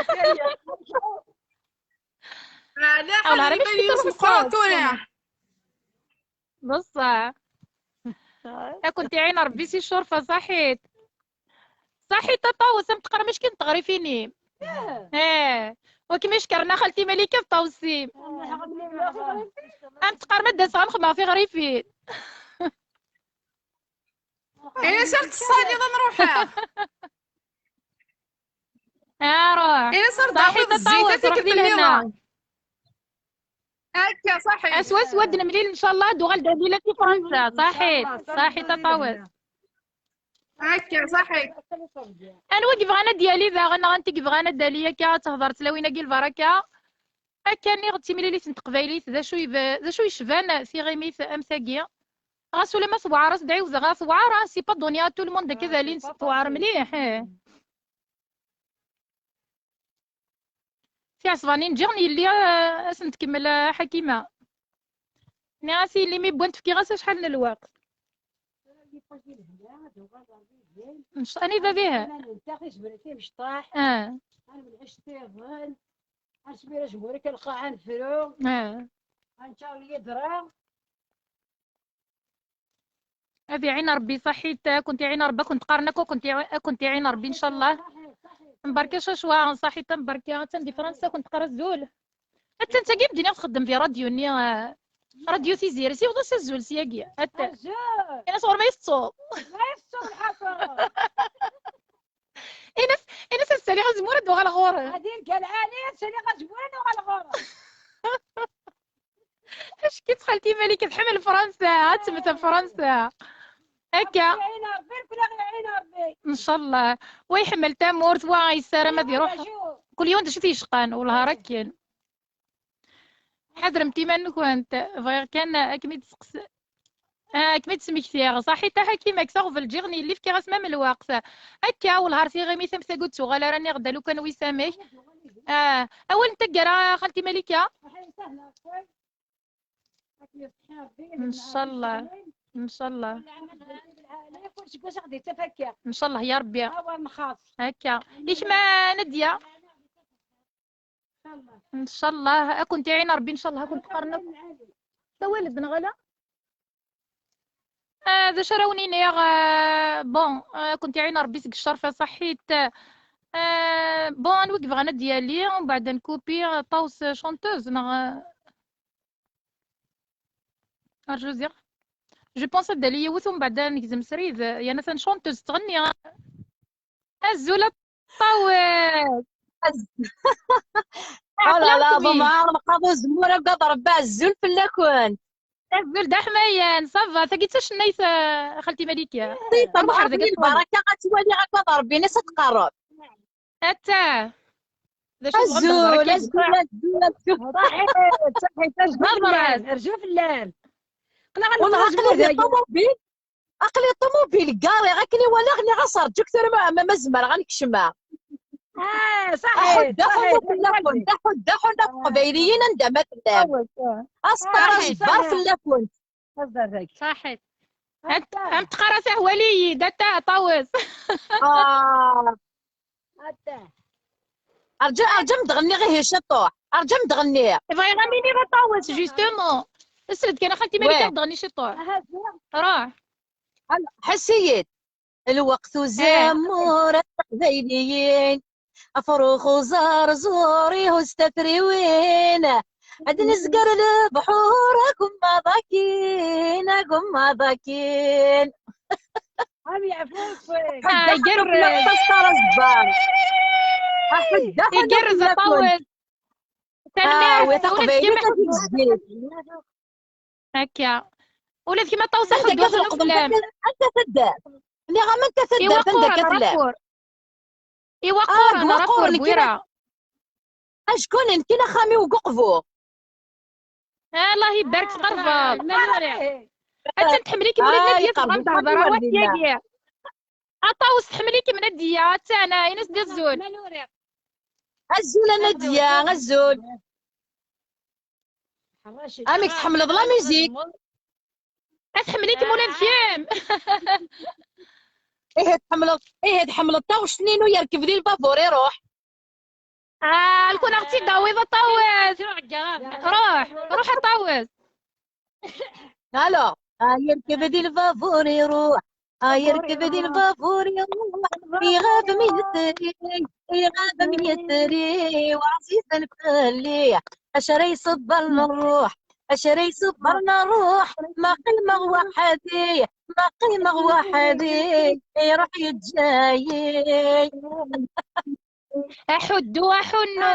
Ɛla Awla, xali rami iman-im ckitent meqqret tura. Bṣaḥ. Ad kent-iɛin Ṛebbi si ccuṛfa, ṣaḥit. Ṣaḥit a Ṭawes, am teqqar mačči kan teɣrifin-im. Eh, wa kem-ickerna xalti Malika d Ṭawes-im. Am teqqar ma d-aseɣ ad nxedmeɣ tiɣrifin. Ini-as ar tessaliḍ ad nruḥeɣ. Aruḥ. Ini-as ar Ṣaḥit d-tawiḍ a Ṭawes, zzit ad ruḥ di k-id-tenniḍ. lehna. Akka, ṣaḥit. Aswa aswa ad nemlil ncallah ad uɣal Dalila si Fransa. Ṣaḥit, ṣaḥit a Ṭawes. Akka, ṣaḥit. Anwa i yebɣan ad d-yali daɣen neɣ anti i yebɣan ad d-tali akka ad tehder tlawin-agi lbaraka? Akka nniɣ d timlilit n teqbaylit, d acu yeb- d acu yecban tiɣimit am tagi? Ɣas ulamma tewɛer, as-d ɛiwdeɣ, ah, tewɛer, ah, c'est pas donné à tout le monde akka ad alin tewɛer mliḥ. Eh. Tiɛesbanin ǧǧiɣ yelli, ah, ad sen-tkemmel, ah, Ḥakima. Nniɣ-as i yelli mi wwant fkiɣ-as acḥal n lweqt. Mc- anida diha? Ah. Ah. Ad iɛin Ṛebbi, ṣaḥit, ad kent-iɛin Ṛebbi, ad kent-qqaren akk, ad kent-iɛin, ad kent-iɛin Ṛebbi, ncallah. Mbarka cacwa, ṣaḥit, mbarka, attan di Fransa, ad kent-qqar azul. Attan tagi, medden i txeddem di radyu-nni, ah, radyu Tiziri, siweḍ-as azul syagi. Attan. Ini-as ɣur-m ay teṭṭuḍ. Ini-as, ini-as ad saliɣ azemmur ad uɣaleɣ ɣur-m. Acki xalti Malika tḥemmel Fransa, ad temmet ɣef Fransa. Akka. Ncallah. Wa iḥemmel tamurt, wa yessaram ad iruḥ. Kul yiwen d acu t-yecqan, wellah akken. Ḥadremt iman-nkent, bɣiɣ kan ad kem-id-seqs-, ah, ad kem-id-smektiɣ. Ṣaḥit a Ḥakima, kkes aɣbel ǧǧiɣ-n yelli fkiɣ-as mam lweqt. Akka, wellah ar tiɣimit am tagi ur d-tuɣal ara, nniɣ-d a lukan wis amek. Ah, awal n taggara, xalti Malika? Ncallah. Ncallah. Ncallah ya Ṛebbi. Akka. I kemm a Nadya? Ncallah. Ad kent-iɛin Ṛebbi, ncallah. Ad kent-qqaren akk. Tawaled neɣ ala? Ah, d acu ara wen-iniɣ, ah, bon, ah, ad kent-iɛin Ṛebbi seg ccerfa ṣaḥit. Ah, bon, anwa i yebɣan ad d-yali, umbeɛd ad nkupi, ah, Ṭawes chanteuse, neɣ, ah, Arju ziɣ. Je pense ad d-ali yiwet umbeɛd ad negzem srid, yerna tancumt tettɣenni. Azul a Ṭawes. Oh là là, bon, ma nqaḍ uzemmur agad Ṛebbi, azul fell-akent. Azul d aḥmayan, ça va, tagi d tacennayt, ah, xalti Malika. Ṭiṭa, mṛeḥba, lbaraka ad twaliɣ agad Ṛebbi, nas ad tqerreb. Atta. D acu tebɣam Azul, nehder akka? Azul, azul, azul. Ṣaḥit, ṣaḥit, rju fell-am, rju fell-am. Qqleɣ ad Wellah, aql-i di ṭumubil, aql-i ṭumubil, gariɣ akken i walaɣ, nniɣ-as rǧu kter ma, ma, ma zemreɣ ad nekcem. Ah, Aḥuddu, ṣaḥit, aḥuddu ṣaḥit. Fell-akent, aḥuddu, aḥuddu ɣef Teqbayliyin anda ma tellam. Aṣeṭṭar Ṣaḥit, ajebbar ṣaḥit. Fell-akent. Ṣaḥit. Am teqqar-as ahwali-yi-d, atta Ṭawes. Ah. Rǧu, rǧu ad m-d-ɣenniɣ ihi ciṭuḥ. Rǧu ad m-d-ɣenniɣ. Bɣiɣ ad m-iniɣ a Ṭawes, justement. Sel-d kan a xalti Malika, ad d-ɣenni ciṭuḥ. Ruḥ. Ḥess-iyi-d. Lweqt uzemmur a Teqbayliyin, afrux uẓerẓur ihuz tafriwin, ad nezger lebḥur agemmaḍ akkin, agemmaḍ akkin. Ah, igerrez. Igerrez a Ṭawes. Tanemmirt. Ula d kemm a Ḥuddu. Akka. Ula d kemm a Ṭawes a Ḥuddu, aql-aɣ fell-am. Anta taddart? Nniɣ-am anta taddart anda akka tellam? Iwaqquren, Rakur. Iwaqquren, Rakur, Bwira. Acku nekkin axxam-iw deg Uqbu. Ah, Allah ibarek, tqerbeḍ. Attan tḥemmel-ikem ula d Nadya, tebɣa ad d-tehder, arwah tagi. A Ṭawes, tḥemmel-ikem Nadya, attan, ah, ini-as-d azul. Azul a Nadya, azul. Amek tḥemmleḍ la musique? Ad tḥemmel-ikem ula d kemm. Ihi tḥemmleḍ, ihi tḥemmleḍ taɣect-nni n yerkeb di lbabur iruḥ. Ah, lkun aɣ-tt-id-tawiḍ a Ṭawes. Ruḥ, ruḥ a Ṭawes. Alors, a yerkeb di lbabur iruḥ, a yerkeb di lbabur iruḥ, iɣab mi yetri, iɣab mi yetri, وعزيزا fell-i, acu ara yṣebbren ṛṛuḥ, acu ara yṣebbren ṛṛuḥ, ma qqimeɣ weḥd-i, ma qqimeɣ weḥd-i, iruḥ yeǧǧa-yi. Aḥuddu, aḥunnu.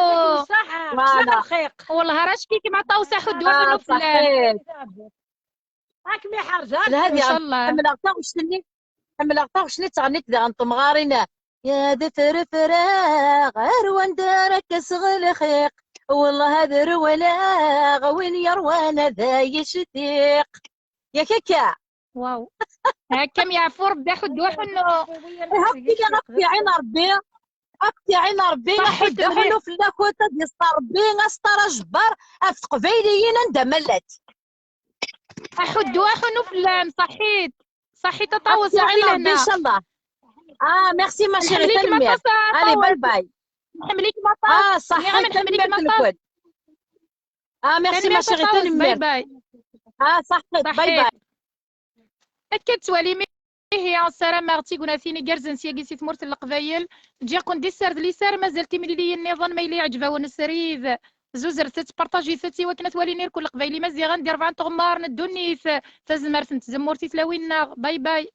Ṣaḥa, voilà. Lxiq. Wellah, ara ckikem a Ṭawes, aḥuddu, aḥunnu fell-am. Ad kem-iḥrez, ad kem-iḥrez. Ncallah. Ḥemmleɣ taɣect-nni, ḥemmleɣ taɣect-nni ttɣennit diɣen temɣarin. Ya d frefraɣ, ar wanda ara k-aseɣ lxiq. Wellah ad rewleɣ, win yerwan ad yectiq. Yak akka. Waw. Akka m yeɛfu Rebbi, aḥuddu, aḥunnu. Ad k-iɛin Rebbi. Ad k-iɛin Rebbi, aḥuddu, aḥunnu fell-akent, ad yeṣṭer Rebbi, aṣṭer ajebbar ɣef teqbayliyin anda ma llant. Aḥuddu, aḥunnu fell-am, ṣaḥit. Ṣaḥit a Ṭawes, ɛni lehna. Inchallah. Ah, merci ma chérie, tanemmirt. Allez, bye bye. Nḥemmel-ikem aṭas. Ah, ṣaḥit, tanemmirt-nkent. Ah, merci ma chérie, tanemmirt. Bye bye. Ah, ṣaḥit, bye bye. Akka ttwalim, ihi, ssarameɣ d tignatin igerrzen syagi si tmurt n Leqbayel. Ǧǧiɣ-ken di sser d liser, mazal timliliyin nniḍen, ma yella iɛǧeb-awen srid, zuzret-tt, partajit-tt i wakken ad t-walin irkul Leqbayel Imaziɣen di rebɛa n tɣemmar n ddunit. Tazmert n tzemmurt i tlawin-nneɣ. Bye bye.